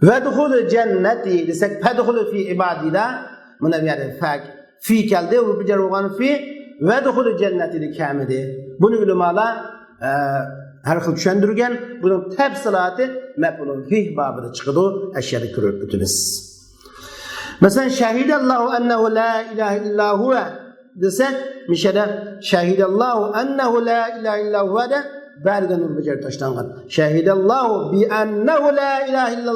ۋەدخۇلۇ جەننەتى دېسەك، فەدخۇلۇ فى ئىبادىدا، مانا بۇ يەردە فە، فى كەلدى، ھەرپى جەر بولغان فى، ۋەدخۇلۇل جەننەتە دېدى، كەلمىدى. بۇنى ئۆلىمالار، ئە، ھەر خىل چۈشەندۈرگەن. بۇنىڭ تەپسىلاتى مەپئۇلۇن فىھ بابىدا چىقىدۇ. ئەشۇ يەردە كۆرۈپ ئۆتىمىز. مەسىلەن، شەھىدەللاھۇ ئەننەھۇ لا ئىلاھە ئىللا ھۇۋە دېسە، مىشەدە شەھىدەللاھۇ ئەننەھۇ لا ئىلاھە ئىللا ھۇۋە دە بەرگەن نۇر بەجەر تاشلانغان. شەھىدەللاھۇ بىئەننەھۇ لا ئىلاھە ئىللا،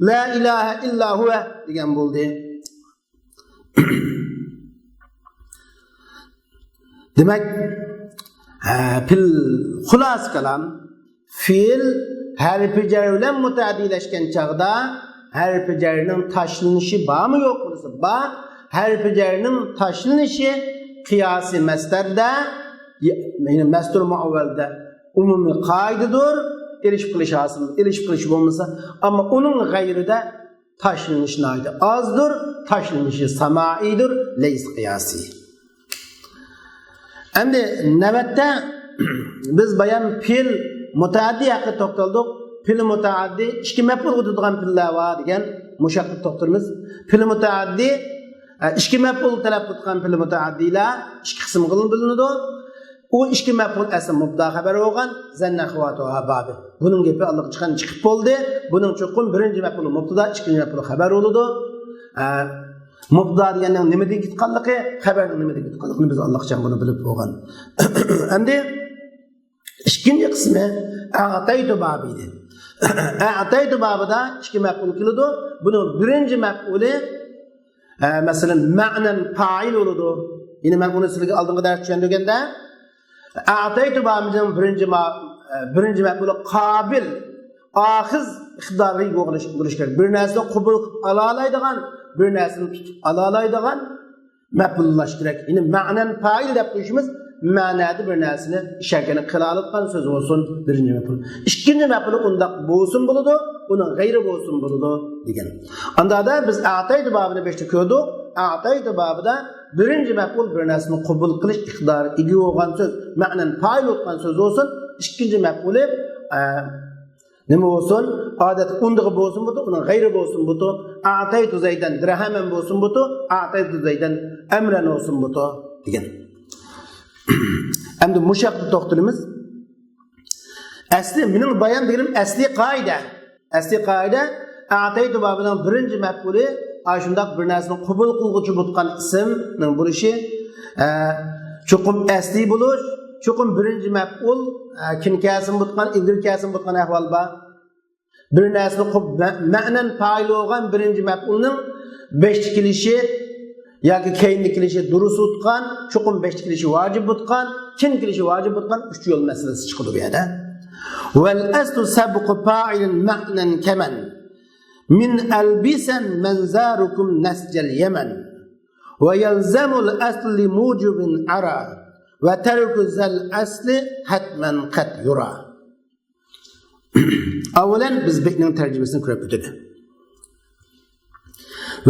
لا ئىلاھە ئىللا ھۇۋە دېگەن بولدى. دېمەك، ھە، پېئىل، خۇلاسە كالام، پېئىل ھەرپى جەر بىلەن مۇتەئەددىلەشكەن چاغدا ھەرپى جەرنىڭ تاشلىنىشى بارمۇ يوقمۇ دېسە، بار. ھەرپى جەرنىڭ تاشلىنىشى قىياسىي مەسدەردە، يەنى مەسدۇر مۇئەۋۋەلدە ئومۇمىي قائىدىدۇر. ئېلىشىپ قېلىش ھاسىل، ئېلىشىپ قېلىش بولمىسا، ئەمما ئۇنىڭ غەيرىدە تاشلىنىش ناھايىتى ئازدۇر، تاشلىنىشى سامائىيدۇر، لەيسە قىياسىي. ئەمدى نۆۋەتتە بىز بايان پېئىل مۇتەئەددى ھەققىدە توختالدۇق. پېئىل مۇتەئەددى ئىككى مەپئۇلغا ئۆتىدىغان پېئىللەر بار دېگەن، مۇشۇ ھەققىدە توختىلىمىز. پېئىل مۇتەئەددى، ئە، ئىككى مەپئۇل تەلەپ قىلىدىغان پېئىل مۇتەئەددىلەر ئىككى قىسىمغا بۆلۈنىدۇ. ئۇ ئىككى مەپئۇل ئەسلى مۇبتەدا خەۋەر بولغان، زەننە ئەخۋاتۇھا بابى. بۇنىڭ گېپى ئاللىقاچان چىقىپ بولدى. بۇنىڭ چوقۇم بىرىنچى مەپئۇلى مۇبتەدا، ئىككىنچى مەپئۇلى خەۋەر بولىدۇ. ئە، مۇبتەدا دېگەننىڭ نېمىدىن كېتىدىغانلىقى، خەۋەرنىڭ نېمىدىن كېتىدىغانلىقىنى بىز ئاللىقاچان بۇنى بىلىپ بولغان. ئەمدى ئىككىنچى قىسمى ئەتەيتۇ بابى ئىدى. ئەتەيتۇ بابىدا ئىككى مەپئۇل كېلىدۇ. بۇنىڭ بىرىنچى مەپئۇلى، ئە، مەسىلەن، مەنەن پائىل بولىدۇ. يەنى مەن ئۇنى سىلەرگە ئالدىنقى دەرس چۈشەندۈرگەندە، ئەتەيتۇ بابىنىڭ بىرىنچى ما-، ئە، بىرىنچى مەپئۇلى قابىل، ئاخىز ئىقتىدارغا ئىگە بولۇش، بولۇش كېرەك. بىر نەرسىنى قوبۇل قىلىپ ئالالايدىغان، بىر نەرسىنى تۇتۇپ ئالالايدىغان مەپئۇل بولۇش كېرەك. يەنى مەنەن پائىل دەپ قويۇشىمىز، مەنەدە بىر نەرسىنى ئىشارە قىلالىغان سۆز بولسۇن، بىرىنچى مەپئۇل. ئىككىنچى مەپئۇلى ئۇنداق بولسۇن بولىدۇ، ئۇنىڭ غەيرى بولسۇن بولىدۇ دېگەن. ئاندا بىز ئەتەيتۇ بابىنى بېشىدا كۆردۇق. ئەتەيتۇ بابىدا بىرىنچى مەپئۇل بىر نەرسىنى قوبۇل قىلىش ئىقتىدارىغا ئىگە بولغان سۆز، مەنەن پائىل بولغان سۆز بولسۇن. ئىككىنچى مەپئۇلى، ئە، نېمە بولسۇن؟ ئادەتتە ئۇندىغى بولسۇن بۇتۇ، ئۇنىڭ غەيرى بولسۇن بۇتۇ. ئەتەيتۇ زەيدەن دىرھەمەن بولسۇن بۇتۇ، ئەتەيتۇ زەيدەن ئەمرەن بولسۇن بۇتۇ دېگەن. ئەمدى مۇشۇ ھەقتە توختىلىمىز. ئەسلى، مېنىڭ بايان دېگىنىم ئەسلى قائىدە. ئەسلى قائىدە، ئەتەيتۇ بابىنىڭ بىرىنچى مەپئۇلى، ئاشۇنداق بىر نەرسىنى قوبۇل قىلغۇچى بولغان ئىسىمنىڭ بولۇشى، ئە، چوقۇم ئەسلى بولۇش، چوقۇم بىرىنچى مەپئۇل، ئە، كېيىن كەلسىمۇ بولغان، ئىلگىرى كەلسىمۇ بولغان ئەھۋال بار. بىر نەرسىنى قوب-، مە-، مەنەن پائىل بولغان بىرىنچى مەپئۇلنىڭ بېشىدا كېلىشى ياكى كەينىدە كېلىشى دۇرۇس ئۇتقان، چوقۇم بېشىدا كېلىشى ۋاجىپ ئۇتقان، كېيىن كېلىشى ۋاجىپ ئۇتقان ئۈچ يول مەسىلىسى چىقىدۇ بۇ يەردە. والأصل سبق فاعل معنى كمن من ألبسا من زاركم نسج اليمن ويلزم الأصل لموجب عرى وترك ذا الأصل حتما قد يرى. ئاۋۋالەن بىز بەيتنىڭ تەرجىمىسىنى كۆرۈپ ئۆتىلى.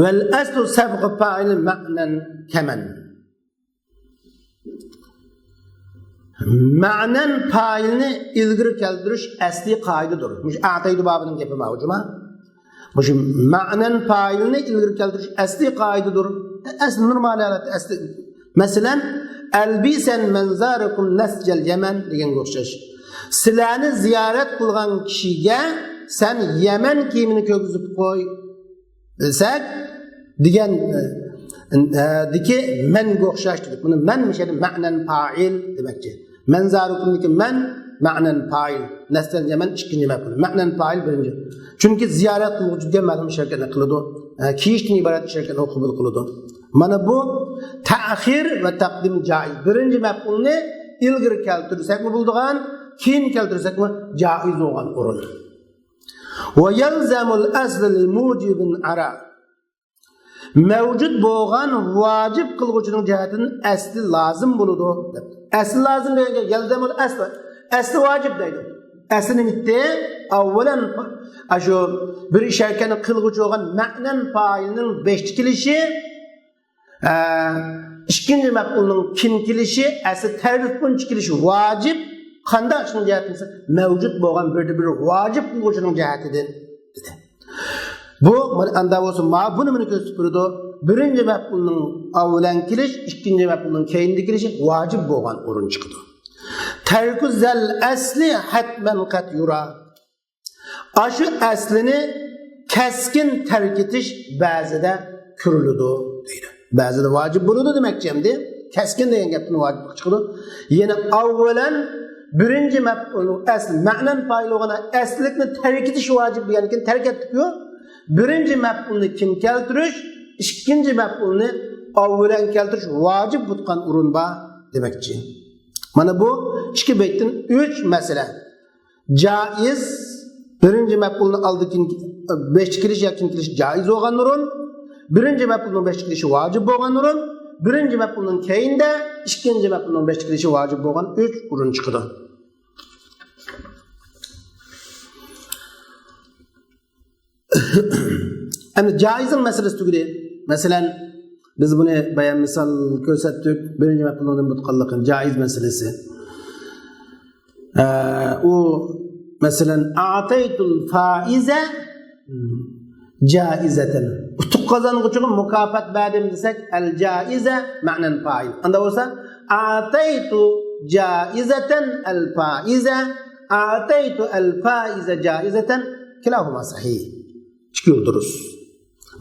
والأصل سبق فاعل معنى كمن. مەنەن پائىلنى ئىلگىرى كەلتۈرۈش ئەسلىي قائىدىدۇر. مۇشۇ ئەتەيتۇ بابىنىڭ گېپى ماۋۇ جۇما. مۇشۇ مەنەن پائىلنى ئىلگىرى كەلتۈرۈش ئەسلىي قائىدىدۇر. ئەسلى نورمال ھالەتتە ئەسلى. مەسىلەن، ألبسا من زاركم نسج اليمن دېگەنگە ئوخشاش. سىلەرنى زىيارەت قىلغان كىشىگە سەن يەمەن كىيىمىنى كىيگۈزۈپ قوي دېسەك، دېگەن، ئە، ئە، دىكى مەنگە ئوخشاش دېدۇق. بۇنى مەن مۇشۇ يەردە مەنەن پائىل دېمەكچى. من زاركمدىكى مەن مەنەن پائىل. نسج اليمن ئىككىنچى مەپئۇل. مەنەن پائىل بىرىنچى. چۈنكى زىيارەت قىلغۇچى دېگەن مەلۇم شەرتلەرنى قىلىدۇ. ئە، كىيىشتىن ئىبارەت شەرتلەرنى قوبۇل قىلىدۇ. مانا بۇ تەخىر ۋە تەقدىم جائىز. بىرىنچى مەپئۇلنى ئىلگىرى كەلتۈرسەكمۇ بولىدىغان، كېيىن كەلتۈرسەكمۇ جائىز بولغان ئورۇن. ويلزم الأصل لموجب عرى. مەۋجۇت بولغان ۋاجىپ قىلغۇچىنىڭ جەھەتتىن ئەسلى لازىم بولىدۇ. ئەسلى لازىم دېگەنگە يەلزەمۇل ئەسلى، ئەسلى ۋاجىپ دەيدۇ. ئەسلى نېمىتتى؟ ئاۋۋالەن، ئاشۇ بىر ئىش ھەرىكەتنى قىلغۇچى بولغان مەنەن پائىلنىڭ بېشىدا كېلىشى، ئە، ئىككىنچى مەپئۇلنىڭ كېيىن كېلىشى، ئەسلى تەرەپ بويىچە كېلىشى ۋاجىپ. قانداق ئىشنىڭ جەھەتتىن دېسە، مەۋجۇت بولغان بىردىنبىر ۋاجىپ قىلغۇچىنىڭ جەھەتتىن دېدى. بۇ، مانا، ئاندا بولسا، ما بۇنى مانا كۆرسىتىپ بېرىدۇ. بىرىنچى مەپئۇلنىڭ ئاۋۋىلەن كېلىش، ئىككىنچى مەپئۇلنىڭ كەينىدە كېلىشى ۋاجىپ بولغان ئورۇن چىقىدۇ. تەركۇ زەل ئەسلى ھەتمەن قەت يۇرا. ئاشۇ ئەسلىنى كەسكىن تەرك ئېتىش بەزىدە كۆرۈلىدۇ دەيدۇ. بەزىدە ۋاجىپ بولىدۇ دېمەكچى ئەمدى. كەسكىن دېگەن گەپتىن ۋاجىپلىق چىقىدۇ. يەنى ئاۋۋالەن بىرىنچى مەپئۇل ئەسل، مەنەن پايىل بولغان ئەسلىلىكنى تەرك ئېتىش ۋاجىپ دېگەندىن كېيىن تەرك ئەتتىكۇ. بىرىنچى مەپئۇلنى كېيىن كەلتۈرۈش، ئىككىنچى مەپئۇلنى ئاۋۋالەن كەلتۈرۈش ۋاجىپ بولغان ئورۇن بار دېمەكچى. مانا بۇ ئىككى بەيتتىن ئۈچ مەسىلە. جائىز، بىرىنچى مەپئۇلنى ئالدى كېيىن، بەشتە كېلىش يا كېيىن كېلىش جائىز بولغان ئورۇن، بىرىنچى مەپئۇلنىڭ بەشتە كېلىشى ۋاجىپ بولغان ئورۇن، بىرىنچى مەپئۇلنىڭ كەينىدە ئىككىنچى مەپئۇلنىڭ بەشتە كېلىشى ۋاجىپ بولغان ئۈچ ئورۇن چىقىدۇ. ئەمدى جائىزنىڭ مەسىلىسى تۈگىدى. مەسىلەن، بىز بۇنى بايان مىسال كۆرسەتتۇق. بىرىنچى مەپئۇلنىڭ نېمە تۇتقانلىقىنى، جائىز مەسىلىسى. ئە، ئۇ، مەسىلەن، ئاتەيتۇل فائىزە جائىزەتەن. ئۇتۇق قازانغۇچىغا مۇكاپات بەردىم دېسەك، ئەل جائىزە مەنەن پائىل. ئاندا بولسا، ئاتەيتۇ جائىزەتەن ئەل فائىزە، ئاتەيتۇ ئەل فائىزە جائىزەتەن، كىلاھۇما سەھىھ. ئىككى يول دۇرۇس.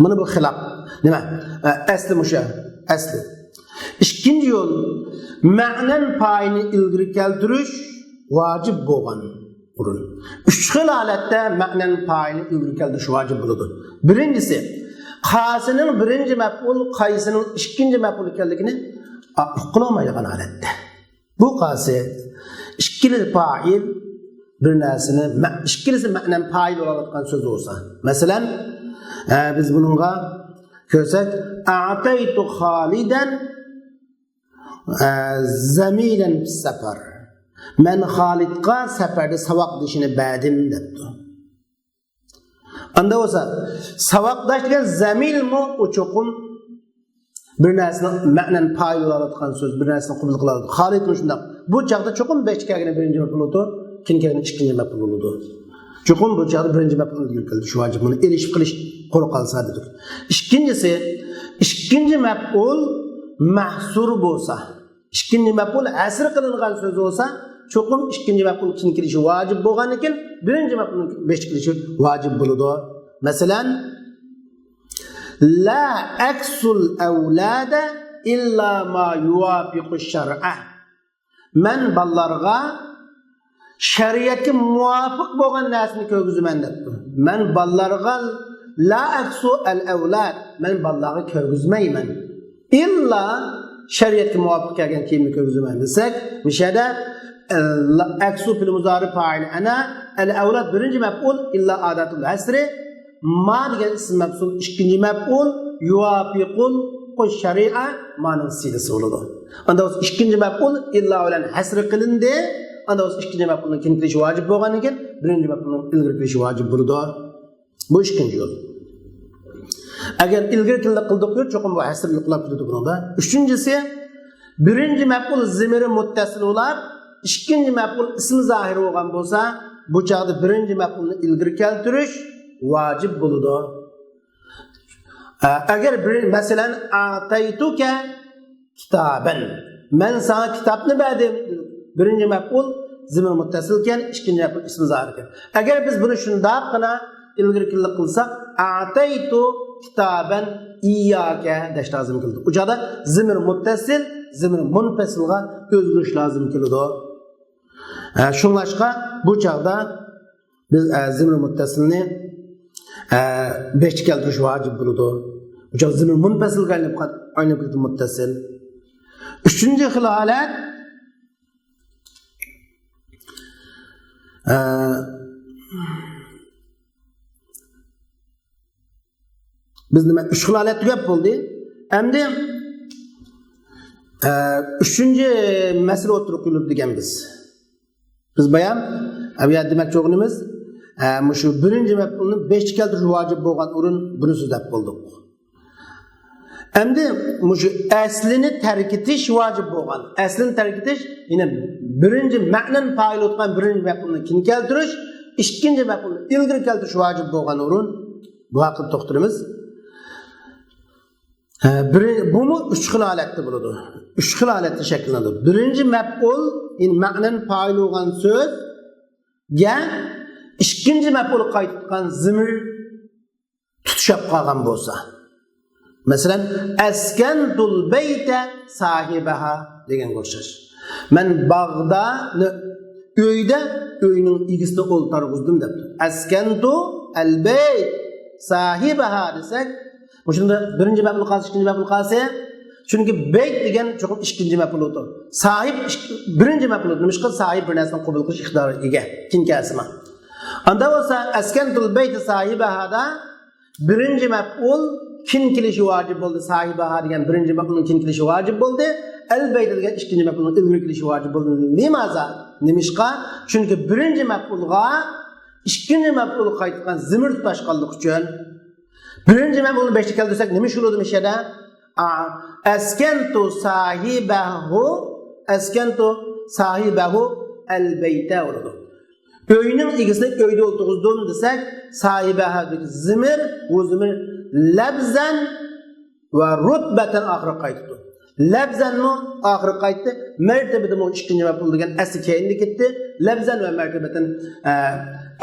مانا بۇ خىلاپ. نېمە؟ ئە، ئەسلى مۇشۇ. ئەسلى. ئىككىنچى يول، مەنەن پائىلنى ئىلگىرى كەلتۈرۈش ۋاجىپ بولغان ئورۇن. ئۈچ خىل ھالەتتە مەنەن پائىلنى ئىلگىرى كەلتۈرۈش ۋاجىپ بولىدۇ. بىرىنچىسى، قاسىنىڭ بىرىنچى مەپئۇل، قايسىنىڭ ئىككىنچى مەپئۇل ئىكەنلىكىنى ئۇقۇلالمايدىغان ھالەتتە. بۇ قاسى ئىككىلىسى پائىل، بىر نەرسىنى مە-، ئىككىلىسى مەنەن پائىل بولۇۋاتقان سۆز بولسا. مەسىلەن، ئە، بىز بۇنىڭغا كۆرسەك، ئەتەيتۇ خالىدەن، ئە، زەمىلەن سەپەر. مەن خالىدقا سەپەردە ساۋاقدىشىنى بەردىم دەپتۇ. ئاندا بولسا، ساۋاقداش دېگەن زەمىلمۇ ئۇ چوقۇم بىر نەرسىنىڭ مەنەن پائىل بولۇۋاتقان سۆز، بىر نەرسىنى قوبۇل قىلىۋاتىدۇ. خالىدمۇ شۇنداق. بۇ چاغدا چوقۇم بەشتە كەلگىنى بىرىنچى مەپئۇل بولىدۇ، كېيىن كەلگىنى ئىككىنچى مەپئۇل بولىدۇ. چوقۇم بۇ چاغدا بىرىنچى مەپئۇل ئىلگىرى كېلىدۇ. شۇ ۋاجىپ، بۇنى ئېلىشىپ قېلىش قورقالسا دېدۇق. ئىككىنچىسى، ئىككىنچى مەپئۇل مەھسۇر بولسا، ئىككىنچى مەپئۇل ھەسر قىلىنغان سۆز بولسا، چوقۇم ئىككىنچى مەپئۇل كېيىن كېلىشى ۋاجىپ بولغاندىكىن، بىرىنچى مەپئۇلنىڭ بەشتە كېلىشى ۋاجىپ بولىدۇ. مەسىلەن، لا ئەكسۇل ئەۋلادە ئىللا ما يۇۋاپىقۇ شەرئە. مەن بالىلارغا شەرىئەتكە مۇۋاپىق بولغان نەرسىنى كىرگۈزىمەن دەپتۇ. مەن بالىلارغا لا ئەكسۇ ئەل ئەۋلاد، مەن بالىلارغا كىرگۈزمەيمەن. ئىللا شەرىئەتكە مۇۋاپىق كەلگەن كىيىمنى كىرگۈزىمەن دېسەك، مۇشۇ يەردە، ئە، لا-، ئەكسۇ پېئىل مۇزارى پائىل ئەنە، ئەل ئەۋلاد بىرىنچى مەپئۇل، ئىللا ئاداتۇل ھەسرى، ما دېگەن ئىسىم مەپئۇل، ئىككىنچى مەپئۇل، يۇۋاپىقۇل، قۇ شەرىئە، مانىڭ سىيغىسى بولىدۇ. ئاندا بولسا ئىككىنچى مەپئۇل ئىللا بىلەن ھەسرى قىلىندى. ئاندا بولسا ئىككىنچى مەپئۇلنىڭ كېيىن كېلىشى ۋاجىپ بولغاندىن كېيىن، بىرىنچى مەپئۇلنىڭ ئىلگىرى كېلىشى ۋاجىپ بولىدۇ. بۇ ئىككىنچى يول. ئەگەر ئىلگىرى كېلىندى قىلدۇق يول، چوقۇم بۇ ھەسرى يوقلاپ كېتىدۇ بۇنىڭدا. ئۈچىنچىسى، بىرىنچى مەپئۇل زىمىرى مۇتتەسىل بولۇپ، ئىككىنچى مەپئۇل ئىسمى زاھىر بولغان بولسا، بۇ چاغدا بىرىنچى مەپئۇلنى ئىلگىرى كەلتۈرۈش ۋاجىپ بولىدۇ. ئە، ئەگەر بىر، مەسىلەن، ئاتەيتۇكە كىتابەن. مەن ساڭا كىتابنى بەردىم. بىرىنچى مەپئۇل زىمىر مۇتتەسىلكەن، ئىككىنچى مەپئۇل ئىسمى زاھىركەن. ئەگەر بىز بۇنى شۇنداققىنا ئىلگىرى كېلىندى قىلساق، ئاتەيتۇ كىتابەن ئىياكە دەش لازىم كېلىدۇ. ئۇ چاغدا زىمىر مۇتتەسىل، زىمىر مۇنپەسىلغا ئۆزگىرىش لازىم كېلىدۇ. ئە، شۇڭلاشقا بۇ چاغدا بىز، ئە، زىمىر مۇتتەسىلنى، ئە، بەشكە كەلتۈرۈش ۋاجىپ بولىدۇ. ئۇ چاغ زىمىر مۇنپەسىلگە ئايلىنىپ قال-، ئايلىنىپ كېتىدۇ مۇتتەسىل. ئۈچىنچى خىل ھالەت، ئە، بىز نېمە، ئۈچ خىل ھالەت تۈگەپ بولدى. ئەمدى، ئە، ئۈچىنچى مەسىلە ئوتتۇرىغا قويۇلۇپ دېگەن بىز. بىز بايان، ئە، بۇ يەردە دېمەكچى بولغىنىمىز، ئە، مۇشۇ بىرىنچى مەپئۇلنى بەشكە كەلتۈرۈش ۋاجىپ بولغان ئورۇن، بۇنى سۆزلەپ بولدۇق. ئەمدى مۇشۇ ئەسلىنى تەرك ئېتىش ۋاجىپ بولغان. ئەسلىنى تەرك ئېتىش، يەنى بىرىنچى مەنەن پائىل بولغان بىرىنچى مەپئۇلنى كېيىن كەلتۈرۈش، ئىككىنچى مەپئۇلنى ئىلگىرى كەلتۈرۈش ۋاجىپ بولغان ئورۇن. بۇ ھەققىدە توختىلىمىز. ھە، بىر، بۇمۇ ئۈچ خىل ھالەتتە بولىدۇ. ئۈچ خىل ھالەتتە شەكىللىنىدۇ. بىرىنچى مەپئۇل، يەنى مەنەن پائىل بولغان سۆزگە ئىككىنچى مەپئۇل قايتىدىغان زىمىر تۇتىشىپ قالغان بولسا. مەسىلەن، ئەسكەنتۇل بەيتە ساھىبەھا دېگەنگە ئوخشاش. مەن باغدا، ئۆيدە، ئۆينىڭ ئىگىسىنى ئولتۇرغۇزدۇم دەپتۇ. ئەسكەنتۇ ئەل بەيت ساھىبەھا دېسەك، مۇشۇندا بىرىنچى مەپئۇل قالسا، ئىككىنچى مەپئۇل قالسا. چۈنكى بەيت دېگەن چوقۇم ئىككىنچى مەپئۇل بولىدۇ. ساھىب ئىك-، بىرىنچى مەپئۇل بولىدۇ. نېمىشقا؟ ساھىب بىر نەرسىنى قوبۇل قىلىش ئىقتىدارىغا ئىگە. كېيىنكى ئەسما. ئاندا بولسا، ئەسكەنتۇل بەيتە ساھىبەھادا بىرىنچى مەپئۇل كېيىن كېلىشى ۋاجىپ بولدى. ساھىبەھا دېگەن بىرىنچى مەپئۇلنىڭ كېيىن كېلىشى ۋاجىپ بولدى. ئەل بەيتە دېگەن ئىككىنچى مەپئۇلنىڭ ئىلگىرى كېلىشى ۋاجىپ بولدى. لىمازا؟ نېمىشقا؟ چۈنكى بىرىنچى مەپئۇلغا ئىككىنچى مەپئۇل قايتقان زىمىر تۇتاشقانلىقى ئۈچۈن. بىرىنچى مەپئۇلنى بەشتە كەلتۈرسەك، نېمە ئىش بولىدۇ مۇشۇ يەردە؟ ئا، ئەسكەنتۇ ساھىبەھۇ، ئەسكەنتۇ ساھىبەھۇ ئەل بەيتە بولىدۇ. ئۆينىڭ ئىگىسىنى ئۆيدە ئولتۇرغۇزدۇم دېسەك، ساھىبەھۇدىكى زىمىر، بۇ زىمىر لەبزەن ۋە رۇتبەتەن ئاخىرىغا قايتىدۇ. لەبزەنمۇ ئاخىرىغا قايتتى، مەرتەبىدىمۇ ئىككىنچى مەپئۇل دېگەن ئەسلى كەينىدە كەتتى. لەبزەن ۋە مەرتەبەتەن، ئە،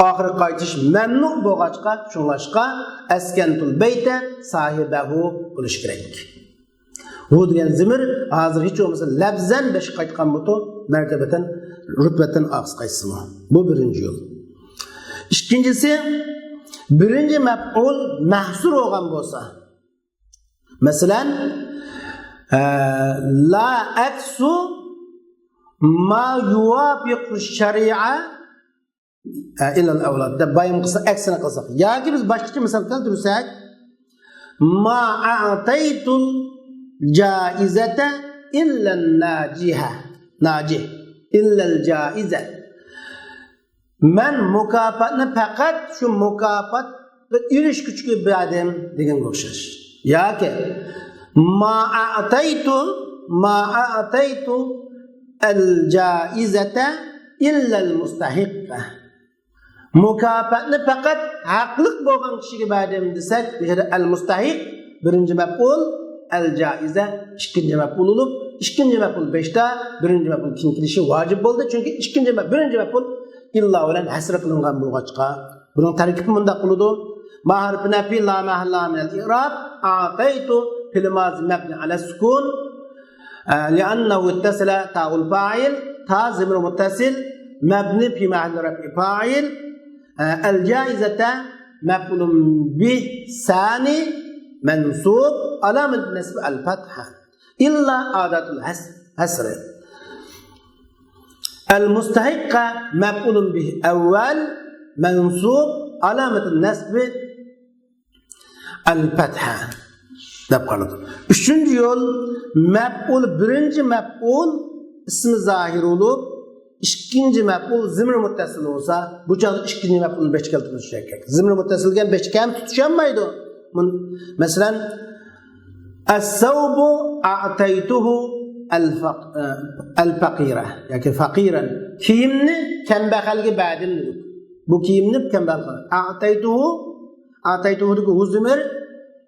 ئاخىرىغا قايتىش مەمنۇ بولغاچقا، شۇڭلاشقا ئەسكەنتۇل بەيتە ساھىبەھۇ بولۇشى كېرەك. ھۇ دېگەن زىمىر ھازىر ھېچ بولمىسا لەبزەن بەشكە قايتقان بولىدۇ، مەرتەبەتەن، رۇتبەتەن ئاخىرىغا قايتسىمۇ. بۇ بىرىنچى يول. ئىككىنچىسى، بىرىنچى مەپئۇل مەھسۇر بولغان بولسا، مەسىلەن، ئە، لا ئەكسۇ ما يوافق الشريعة، ئە، إلا الأولى دەپ بايان قىلساق، ئەكسىنى قىلساق. ياكى بىز باشقىچە مىسال كەلتۈرسەك، ما أعطيت الجائزة إلا الناجحة. ناجح. إلا الجائزة. مەن مۇكاپاتنى پەقەت شۇ مۇكاپاتقا ئېرىشكۈچىگە بەردىم دېگەنگە ئوخشاش. ياكى ما أعطيت، ما أعطيت الجائزة إلا المستحق. مۇكاپاتنى پەقەت ھەقلىق بولغان كىشىگە بەردىم دېسەك، بۇ يەردە ئەل مۇستەھىق بىرىنچى مەپئۇل، ئەل جائىزە ئىككىنچى مەپئۇل بولۇپ، ئىككىنچى مەپئۇل بەشتە، بىرىنچى مەپئۇل كېيىن كېلىشى ۋاجىپ بولدى. چۈنكى ئىككىنچى مە-، بىرىنچى مەپئۇل ئىللا بىلەن ھەسر قىلىنغان بولغاچقا، بۇنىڭ تەركىبى مۇنداق بولىدۇ. ما ھەرپى نەفى لا مەھەللە لەھۇ مىنەل ئىئراب، ئەئتەيتۇ فىئلى مازى مەبنى ئەلەس سۇكۇن، ئە، لىئەننەھۇ ئىتتەسەلە تائۇل فائىل، تا زىمىر مۇتتەسىل، مەبنى فى مەھەللى رەفئى فائىل، ئە، ئەل جائىزەتە مەفئۇلۇن بىھ سانى مەنسۇب، ئالامەت نەسبى ئەل فەتھە. ئىللا ئاداتۇل ھەس-، ھەسرى. ئەل مۇستەھىققە مەفئۇلۇن بىھ ئەۋۋەل مەنسۇب، ئالامەت نەسبى ئەل فەتھە دەپ قارىلىدۇ. ئۈچىنچى يول، مەپئۇل، بىرىنچى مەپئۇل ئىسمى زاھىر بولۇپ، ئىككىنچى مەپئۇل زىمىر مۇتتەسىل بولسا، بۇ چاغدا ئىككىنچى مەپئۇلنى بەشتە كەلتۈرۈش كېرەك. زىمىر مۇتتەسىل دېگەن بەشتە كەم تۇتۇشالمايدۇ. مۇن-، مەسىلەن، ئەسسەۋبۇ ئەئتەيتۇھۇ ئەل فەق-، ئە، ئەل فەقىرە ياكى فەقىرەن. كىيىمنى كەمبەغەلگە بەردىم دېدۇق. بۇ كىيىمنى كەمبەغەلگە. ئەئتەيتۇھۇ، ئەئتەيتۇھۇدىكى ھۇ زىمىر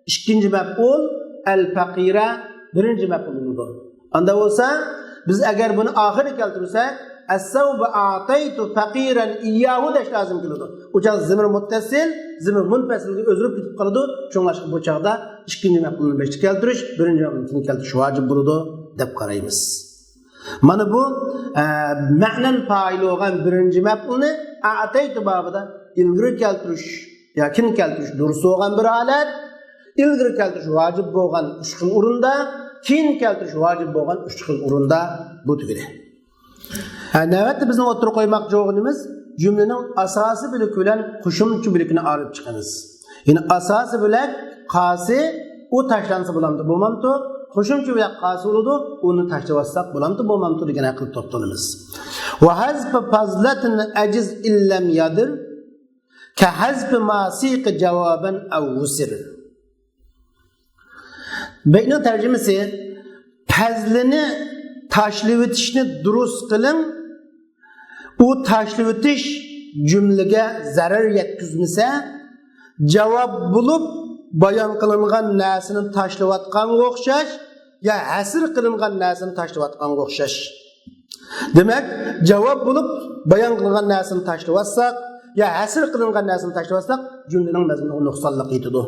ئىككىنچى مەپئۇل، ئەل فەقىرە بىرىنچى مەپئۇل بولىدۇ. ئاندا بولسا، بىز ئەگەر بۇنى ئاخىرى كەلتۈرسەك، ئەسسەۋبە ئەئتەيتۇ فەقىرەن ئىيياھۇ دەش لازىم كېلىدۇ. ئۇ چاغدا زىمىر مۇتتەسىل، زىمىر مۇنپەسىلگە ئۆزگىرىپ كېتىپ قالىدۇ. شۇڭلاشقا بۇ چاغدا ئىككىنچى مەپئۇلنى بەشتە كەلتۈرۈش، بىرىنچى مەپئۇلنى كېيىن كەلتۈرۈش ۋاجىپ بولىدۇ دەپ قارايمىز. مانا بۇ، ئە، مەنەن پائىل بولغان بىرىنچى مەپئۇلنى ئەئتەيتۇ بابىدا ئىلگىرى كەلتۈرۈش يا كېيىن كەلتۈرۈش دۇرۇس بولغان بىر ھالەت. ئىلگىرى كەلتۈرۈش ۋاجىپ بولغان ئۈچ خىل ئورۇندا، كېيىن كەلتۈرۈش ۋاجىپ بولغان ئۈچ خىل ئورۇندا. بۇ تۈگىدى. ھە، نۆۋەتتە بىزنىڭ ئوتتۇرىغا قويماقچى بولغىنىمىز جۈملىنىڭ ئاساسىي بۆلىكى بىلەن قوشۇمچە بۆلىكىنى ئايرىپ چىقىمىز. يەنى ئاساسىي بۆلەك قاسى، ئۇ تاشلانسا بولامدۇ، بولمامدۇ؟ قوشۇمچە بۆلەك قاسى بولىدۇ، ئۇنى تاشلىۋاتساق بولامدۇ، بولمامدۇ دېگەن ھەققىدە توختىلىمىز. ۋە ھەزفى فازلەتىن ئەجىز ئىللەم يادىر. كەھەزفى ما سىقە جاۋابەن ئەۋ ۋۇسىر. بەيتنىڭ تەرجىمىسى، پەزلىنى تاشلىۋېتىشنى دۇرۇس قىلىڭ، ئۇ تاشلىۋېتىش جۈملىگە زەرەر يەتكۈزمىسە، جاۋاب بولۇپ بايان قىلىنغان نەرسىنى تاشلىۋاتقانغا ئوخشاش، يا ھەسر قىلىنغان نەرسىنى تاشلىۋاتقانغا ئوخشاش. دېمەك، جاۋاب بولۇپ بايان قىلىنغان نەرسىنى تاشلىۋاتساق، يا ھەسر قىلىنغان نەرسىنى تاشلىۋاتساق، جۈملىنىڭ مەزمۇنىغا نۇقسانلىق يېتىدۇ.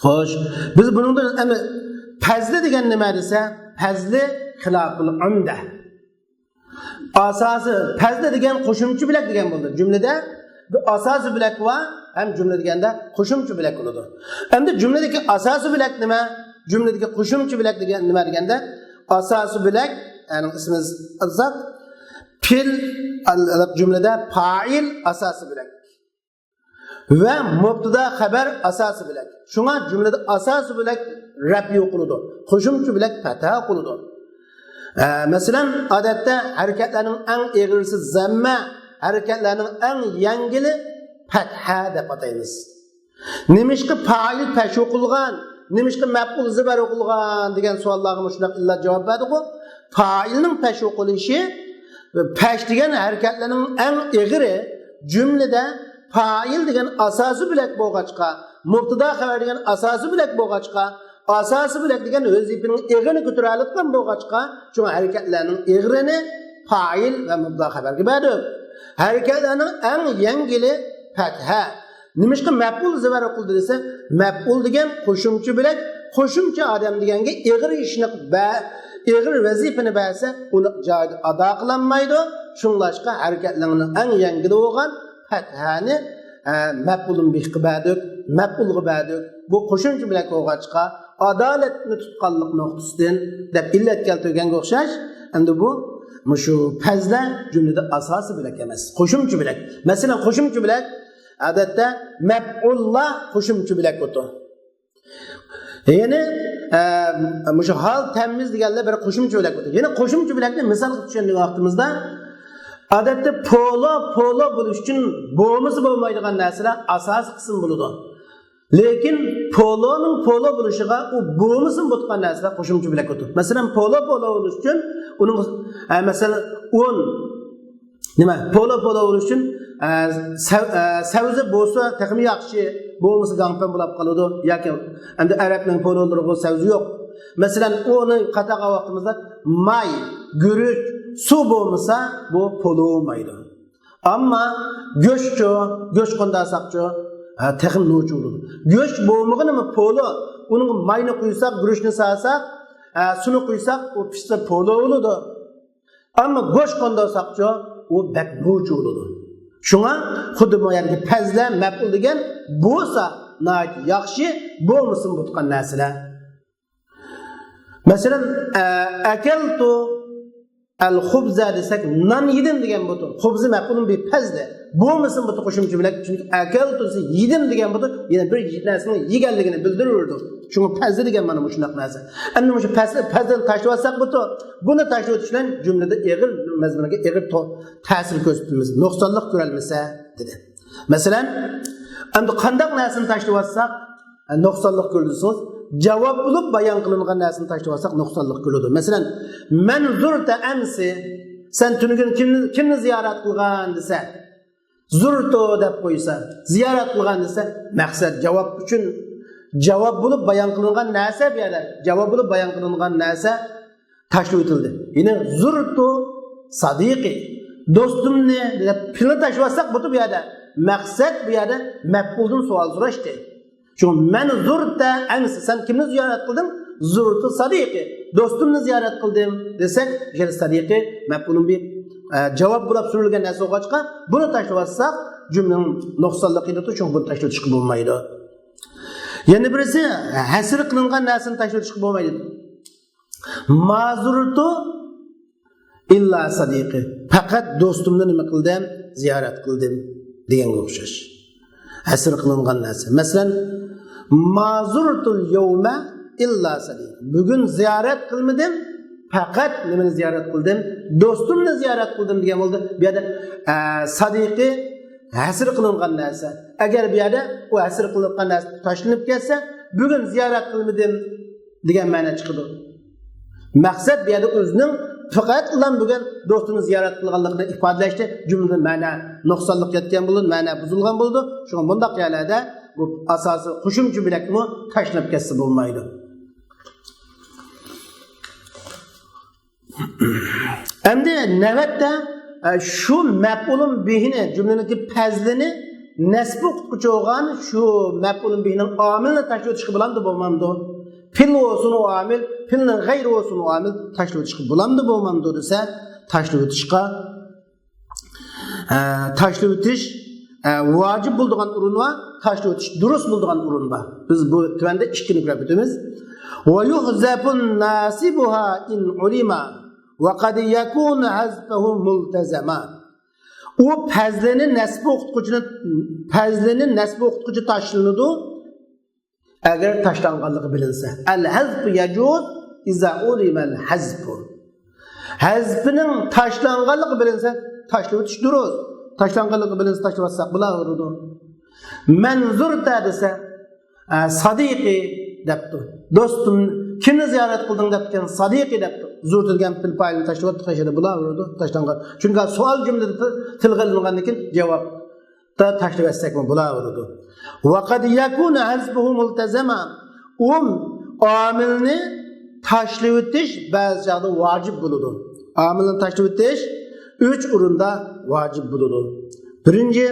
خوش، بىز بۇنىڭدىن ئەمدى پەزلى دېگەن نېمە دېسە، پەزلى خىلاپۇل ئۇمدە. ئاساسىي، پەزلى دېگەن قوشۇمچە بۆلەك دېگەن بولدى. جۈملىدە بىر ئاساسىي بۆلەك بار، ھەم جۈملە دېگەندە قوشۇمچە بۆلەك بولىدۇ. ئەمدى جۈملىدىكى ئاساسىي بۆلەك نېمە؟ جۈملىدىكى قوشۇمچە بۆلەك دېگەن نېمە دېگەندە، ئاساسىي بۆلەك، يەنى ئىسمىز ئازاد، پېئىل، جۈملىدە پائىل ئاساسىي بۆلەك. ۋە مۇبتىدا خەبەر ئاساسىي بۆلەك. شۇڭا جۈملىدە ئاساسىي بۆلەك رەپئى ئوقۇلىدۇ. قوشۇمچە بۆلەك پەتھە ئوقۇلىدۇ. ئە، مەسىلەن، ئادەتتە ھەرىكەتلەرنىڭ ئەڭ ئېغىرىسى زەممە، ھەرىكەتلەرنىڭ ئەڭ يەڭگىلى پەتھە دەپ ئاتايمىز. نېمىشقا پائىل پەش ئوقۇلغان، نېمىشقا مەپئۇل زىبەر ئوقۇلغان دېگەن سوئاللارغا مۇشۇنداق ئىللەت جاۋاب بەردىغۇ. پائىلنىڭ پەش ئوقۇلۇشى، پەش دېگەن ھەرىكەتلەرنىڭ ئەڭ ئېغىرى، جۈملىدە پائىل دېگەن ئاساسىي بۆلەك بولغاچقا، مۇبتىدا خەۋەر دېگەن ئاساسىي بۆلەك بولغاچقا، ئاساسىي بۆلەك دېگەن ۋەزىپىنىڭ ئېغىرىنى كۆتۈرەلەيدىغان بولغاچقا، شۇڭا ھەرىكەتلەرنىڭ ئېغىرىنى پائىل ۋە مۇبتىدا خەۋەرگە بەردۇق. ھەرىكەتلەرنىڭ ئەڭ يەڭگىلى پەتھە. نېمىشقا مەپئۇل زىبەر ئوقۇلدى دېسە، مەپئۇل دېگەن قوشۇمچە بۆلەك، قوشۇمچە ئادەم دېگەنگە ئېغىر ئىشنى بە-، ئېغىر ۋەزىپىنى بەرسە، ئۇنى جايىدا ئادا قىلالمايدۇ. شۇڭلاشقا ھەرىكەتلەرنىڭ ئەڭ يەڭگىلى بولغان پەتھەنى، ئە، مەپئۇلۇن بىھقا بەردۇق، مەپئۇلغا بەردۇق. بۇ قوشۇمچە بۆلەك بولغاچقا، ئادالەتنى تۇتقانلىق نۇقتىسىدىن دەپ ئىللەت كەلتۈرگەنگە ئوخشاش. ئەمدى بۇ، مۇشۇ پەزلە جۈملىدە ئاساسىي بۆلەك ئەمەس، قوشۇمچە بۆلەك. مەسىلەن، قوشۇمچە بۆلەك ئادەتتە مەپئۇللا قوشۇمچە بۆلەك بولىدۇ. يەنى، ئە، مۇشۇ ھال تەمىز دېگەنلەر بىر قوشۇمچە بۆلەك بولىدۇ. يەنە قوشۇمچە بۆلەكنى مىسالغا چۈشەنگەن ۋاقتىمىزدا، ئادەتتە پولو، پولو بولۇش ئۈچۈن بولمىسا بولمايدىغان نەرسىلەر ئاساسىي قىسىم بولىدۇ. لېكىن پولونىڭ پولو بولۇشىغا ئۇ بولمىسىمۇ بولىدىغان نەرسىلەر قوشۇمچە بۆلەك بولىدۇ. مەسىلەن، پولو، پولو بولۇش ئۈچۈن ئۇنىڭ، ئە، مەسىلەن، ئۇن، نېمە، پولو، پولو بولۇش ئۈچۈن، ئە، سەۋ-، ئە، سەۋزە بولسا تېخىمۇ ياخشى، بولمىسا گاڭپېڭ بولاپ قالىدۇ. ياكى ئەمدى ئەرەبنىڭ پولولىرىغۇ سەۋزە يوق. مەسىلەن، ئۇنى قاتارغا ۋاقتىمىزدا ماي، گۈرۈچ، سۇ بولمىسا، بۇ پولو بولمايدۇ. ئەمما گۆشچۇ، گۆش قونداساقچۇ، ھە، تېخىمۇ نوچى بولىدۇ. گۆش بولمىغىنىمۇ پولو، ئۇنىڭغا ماينى قۇيساق، گۈرۈچنى سالساق، ھە، سۇنى قۇيساق، ئۇ پىشسا پولو بولىدۇ. ئەمما گۆش قونداساقچۇ، ئۇ بەك نوچى بولىدۇ. شۇڭا خۇددى بۇ يەردىكى پەزلە مەپئۇل دېگەن بولسا ناھايىتى ياخشى، بولمىسىمۇ بولىدىغان نەرسىلەر. مەسىلەن، ئە، ئەكەلتۇ ئەل خۇبزە دېسەك، نان يېدىم دېگەن بولىدۇ. خۇبزى مەپئۇلۇن بىھ پەزلى. بولمىسىمۇ بولىدۇ قوشۇمچە بۆلەك. چۈنكى ئەكەلتۇ دېسە يېدىم دېگەن بولىدۇ. يەنە بىر نەرسىنىڭ يېگەنلىكىنى بىلدۈرۈۋېرىدۇ. شۇڭا پەزلى دېگەن مانا مۇشۇنداق نەرسە. ئەمدى مۇشۇ پەزلى، پەزلىنى تاشلىۋەتسەك بولىدۇ. بۇنى تاشلىۋېتىش بىلەن جۈملىدە ئېغىر، مەزمۇنغا ئېغىر تو-، تەسىر كۆرسىتىمىز. نۇقسانلىق كۆرەلمىسە دېدى. مەسىلەن، ئەمدى قانداق نەرسىنى تاشلىۋاتساق، ئە، نۇقسانلىق كۆرىدۇ دېسىڭىز، جاۋاب بولۇپ بايان قىلىنغان نەرسىنى تاشلىۋاتساق نۇقسانلىق كۆرىدۇ. مەسىلەن، مەن زۇرتە ئەمسى، سەن تۈنۈگۈن كىمنى، كىمنى زىيارەت قىلغان دېسە، زۇرتۇ دەپ قويسا، زىيارەت قىلغان دېسە، مەقسەت جاۋاب ئۈچۈن، جاۋاب بولۇپ بايان قىلىنغان نەرسە بۇ يەردە، جاۋاب بولۇپ بايان قىلىنغان نەرسە تاشلىۋېتىلدى. يەنى زۇرتۇ سادىقى، دوستۇمنى دەپ پېئىلنى تاشلىۋەتسەك بولىدۇ بۇ يەردە. مەقسەت بۇ يەردە مەپئۇلدىن سوئال سوراشتى. شۇڭا مەن زۇرتە ئەمسى، سەن كىمنى زىيارەت قىلدىڭ؟ زۇرتۇ سادىقى، دوستۇمنى زىيارەت قىلدىم دېسەك، يەنى سادىقى مەپئۇلۇن بىھ، ئە، جاۋاب بولۇپ سۈرۈلگەن نەرسە بولغاچقا، بۇنى تاشلىۋەتسەك جۈملىنىڭ نۇقسانلىقى يېتىدۇ، شۇڭا بۇنى تاشلىۋېتىشقا بولمايدۇ. يەنە بىرسى، ھەسر قىلىنغان نەرسىنى تاشلىۋېتىشقا بولمايدۇ. ما زۇرتۇ ئىللا سادىقى. پەقەت دوستۇمنى نېمە قىلدىم؟ زىيارەت قىلدىم دېگەنگە ئوخشاش. ھەسر قىلىنغان نەرسە. مەسىلەن، ما زۇرتۇل يەۋمە ئىللا سادىقى. بۈگۈن زىيارەت قىلمىدىم، پەقەت نېمىنى زىيارەت قىلدىم؟ دوستۇمنى زىيارەت قىلدىم دېگەن بولدى. بۇ يەردە، ئە، سادىقى ھەسر قىلىنغان نەرسە. ئەگەر بۇ يەردە ئۇ ھەسر قىلىنغان نەرسە تاشلىنىپ كەتسە، بۈگۈن زىيارەت قىلمىدىم دېگەن مەنە چىقىدۇ. مەقسەت بۇ يەردە ئۆزىنىڭ پەقەتلا بۈگۈن دوستىنى زىيارەت قىلغانلىقىنى ئىپادىلەشتە جۈملىدە مەنە نۇقسانلىق يەتكەن بولىدۇ، مەنە بۇزۇلغان بولىدۇ. شۇڭا بۇنداق يەرلەردە بۇ ئاساسىي قوشۇمچە بۆلەكمۇ تاشلىنىپ كەتسە بولمايدۇ. ئەمدى نۆۋەتتە، ئە، شۇ مەپئۇلۇن بىھىنى، جۈملىنىڭكى پەزلىنى نەسبى ئوقۇتقۇچى بولغان شۇ مەپئۇلۇن بىھىنىڭ ئامىلىنى تاشلىۋېتىشقا بولامدۇ، بولمامدۇ؟ پېئىل بولسۇن ئۇ ئامىل، پېئىلنىڭ غەيرى بولسۇن ئۇ ئامىل تاشلىۋېتىشقا بولامدۇ، بولمامدۇ دېسە، تاشلىۋېتىشقا، ئە، تاشلىۋېتىش، ئە، ۋاجىپ بولىدىغان ئورۇن بار، تاشلىۋېتىش دۇرۇس بولىدىغان ئورۇن بار. بىز بۇ تۆۋەندە ئىككىنى كۆرۈپ ئۆتىمىز. ويحذف ناسبها إن علم وقد يكون حذفه ملتزما. ئۇ پەزلىنى نەسبى ئوقۇتقۇچىنى، پەزلىنى نەسبى ئوقۇتقۇچى تاشلىنىدۇ، ئەگەر تاشلانغانلىقى بىلىنسە. الحذف يجوز إذا علم الحذف. ھەزپنىڭ تاشلانغانلىقى بىلىنسە، تاشلىۋېتىش دۇرۇس. تاشلانغانلىقى بىلىنسە، تاشلىۋەتسەك بولاۋېرىدۇ. مەن زۇرتە دېسە، ئە، سادىقى دەپتۇ. دوستۇم، كىمنى زىيارەت قىلدىڭ دەپتىكەن، سادىقى دەپتۇ. زۇرتە دېگەن پېئىل پائىلنى تاشلىۋەتتۇق، ئەشەدە بولاۋېرىدۇ، تاشلانغان. چۈنكى سوئال جۈملىدە تىلغا ئېلىنغاندىن كېيىن جاۋابتا تاشلىۋەتسەكمۇ بولاۋېرىدۇ. وقد يكون حذفه ملتزما. ئۇ ئامىلنى تاشلىۋېتىش بەزى چاغدا ۋاجىپ بولىدۇ. ئامىلنى تاشلىۋېتىش ئۈچ ئورۇندا ۋاجىپ بولىدۇ. بىرىنچى،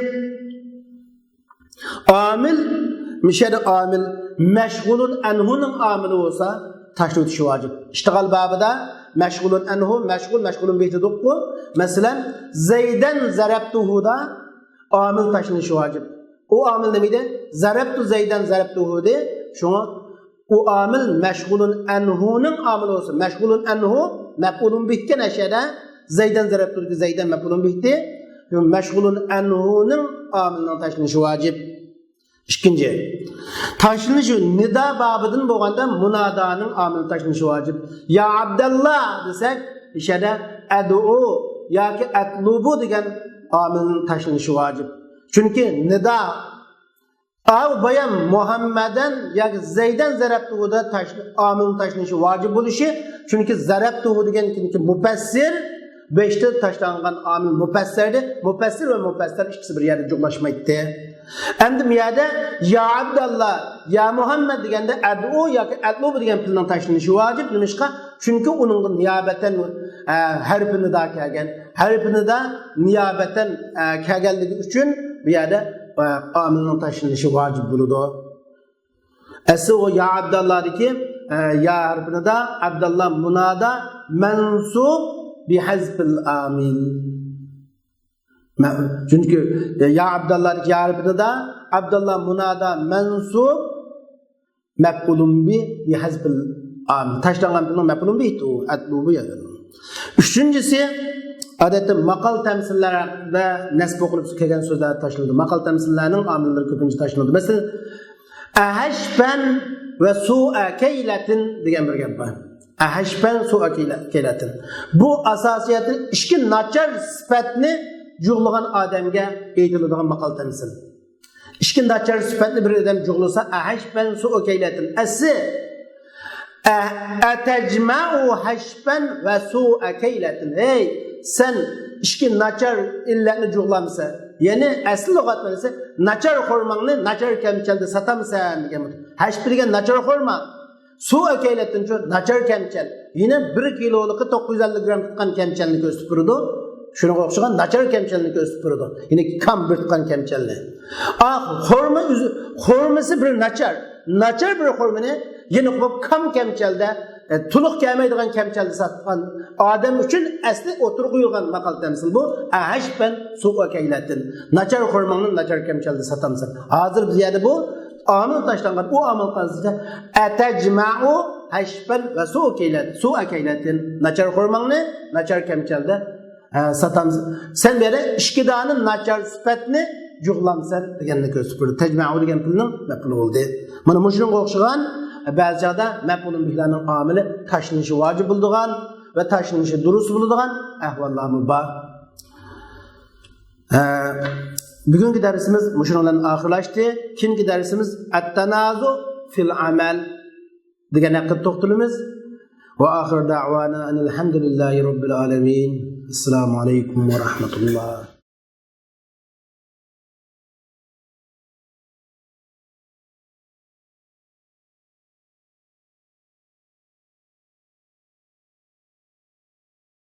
ئامىل، مۇشۇ يەردە ئامىل مەشغۇلۇن ئەنھۇنىڭ ئامىلى بولسا، تاشلىۋېتىش ۋاجىپ. ئىشتىغال بابىدا مەشغۇلۇن ئەنھۇ، مەشغۇل، مەشغۇلۇن بىھ دېدۇققۇ. مەسىلەن، زەيدەن زەرەبتۇھۇدا ئامىل تاشلىنىشى ۋاجىپ. ئۇ ئامىل نېمە ئىدى؟ زەرەبتۇ زەيدەن زەرەبتۇھۇ ئىدى. شۇڭا ئۇ ئامىل مەشغۇلۇن ئەنھۇنىڭ ئامىلى بولسا، مەشغۇلۇن ئەنھۇ مەپئۇلۇن بىھكەن ئەشەدە، زەيدەن زەرەبتۇدىكى زەيدەن مەپئۇلۇن بىھتى، مەشغۇلۇن ئەنھۇنىڭ ئامىلىنىڭ تاشلىنىشى ۋاجىپ. ئىككىنچى، تاشلىنىشى نىدا بابىدىن بولغاندا مۇنادانىڭ ئامىلى تاشلىنىشى ۋاجىپ. يا ئابداللا دېسەك، ئەشەدە ئەدئۇ ياكى ئەتلۇبۇ دېگەن ئامىلنىڭ تاشلىنىشى ۋاجىپ. چۈنكى نىدا ئاۋ بايان مۇھەممەدەن ياكى زەيدەن زەرەبتۇھۇدا تاش-، ئامىلنىڭ تاشلىنىشى ۋاجىپ بولۇشى، چۈنكى زەرەبتۇھۇ دېگەن كىمكى مۇپەسسىر، بېشىدا تاشلانغان ئامىل مۇپەسسەردە، مۇپەسسىر ۋە مۇپەسسەر ئىككىسى بىر يەردە جۇغلاشمايتتى. ئەمدى بۇ يەردە يا ئابداللا، يا مۇھەممەد دېگەندە ئەدئۇ ياكى ئەتلۇبۇ دېگەن پېئىلنىڭ تاشلىنىشى ۋاجىپ. نېمىشقا؟ چۈنكى ئۇنىڭغا نىيابەتەن، ئە، ھەرپى نىدا كەلگەن. ھەرپى نىدا نىيابەتەن، ئە، كەلگەنلىكى ئۈچۈن بۇ يەردە، ئە، ئامىلنىڭ تاشلىنىشى ۋاجىپ بولىدۇ. ئەسلى ئۇ يا ئابداللادىكى، ئە، يا ھەرپى نىدا، ئابداللا مۇنادا مەنسۇب بىھەزپىل ئامىل. مە-، چۈنكى، ئە، يا ئابداللادىكى يا ھەرپى نىدا، ئابداللا مۇنادا مەنسۇب مەپئۇلۇن بىھ بىھەزپىل ئامىل. تاشلانغان پېئىلنىڭ مەپئۇلۇن بىھ ئۇ، ئەتلۇبۇ يەردە. ئۈچىنچىسى، ئادەتتە ماقال تەمسىللەردە نەسب ئوقۇلۇپ كەلگەن سۆزلەر تاشلىنىدۇ. ماقال تەمسىللەرنىڭ ئامىللىرى كۆپىنچە تاشلىنىدۇ. مەسىلەن، ئەھەشپەن ۋە سۇئەكەيلەتىن دېگەن بىر گەپ بار. ئەھەشپەن سۇئەكەيلەتىن. بۇ ئاساسىيەتتە ئىككى ناچار سۈپەتنى جۇغلىغان ئادەمگە ئېيتىلىدىغان ماقال تەمسىل. ئىككى ناچار سۈپەتنى بىر ئادەم جۇغلىسا، ئەھەشپەن سۇئەكەيلەتىن. ئەسلى، ئە-، ئەتەجمەئۇ ھەشپەن ۋە سۇئەكەيلەتىن. ھەي، سەن ئىككى ناچار ئىللەتنى جۇغلامسەن؟ يەنى ئەسلى لۇغەت مەنىسى، ناچار خورماڭنى ناچار كەمچەلدە ساتامسەن دېگەن. ھەشپ دېگەن ناچار خورما. سۇئەكەيلەتتىنچۇ ناچار كەمچەل. يەنە بىر كىلولۇقى توققۇز يۈز ئەللىك گرام تۇتقان كەمچەلنى كۆرسىتىپ بېرىدۇ. شۇنىڭغا ئوخشىغان ناچار كەمچەلنى كۆرسىتىپ بېرىدۇ. يەنى كام بىر تۇتقان كەمچەلنى. ئا، خورما ئۈزۈ-، خورمىسى بىر ناچار. ناچار بىر خورمىنى يەنە قويۇپ كام كەمچەلدە، ئە، تولۇق كەلمەيدىغان كەمچەلدە ساتقان ئادەم ئۈچۈن ئەسلى ئوتتۇرىغا قويۇلغان ماقال تەمسىل بۇ. ئەھەشپەن سۇئەكەيلەتتىن. ناچار خورماڭنى ناچار كەمچەلدە ساتامسەن. ھازىر بۇ يەردە بۇ ئامىل تاشلانغان، ئۇ ئامىل قالسا، ئەتەجمەئۇ ھەشپەن ۋە سۇئەكەيلەت-، سۇئەكەيلەتتىن. ناچار خورماڭنى ناچار كەمچەلدە، ئە، ساتامسەن. سەن بۇ يەردە ئىككى دانە ناچار سۈپەتنى جۇغلامسەن دېگەننى كۆرسىتىپ بېرىدۇ. تەجمەئۇ دېگەن پېئىلنىڭ مەپئۇلى بولدى. مانا مۇشۇنىڭغا ئوخشىغان بەزى چاغدا مەپئۇلۇن بىھلەرنىڭ ئامىلى تاشلىنىشى ۋاجىپ بولىدىغان ۋە تاشلىنىشى دۇرۇس بولىدىغان ئەھۋاللارمۇ بار. ھە، بۈگۈنكى دەرسىمىز مۇشۇنىڭ بىلەن ئاخىرلاشتى. كېيىنكى دەرسىمىز ئەتتانازۇ فىل ئەمەل دېگەن ھەققىدە توختىلىمىز. ۋە ئاخىر دەئۋانا ئەنىل ھەمدۇلىللاھى رەببىل ئالەمىن. ئەسسالامۇ ئەلەيكۇم ۋە رەھمەتۇللاھ.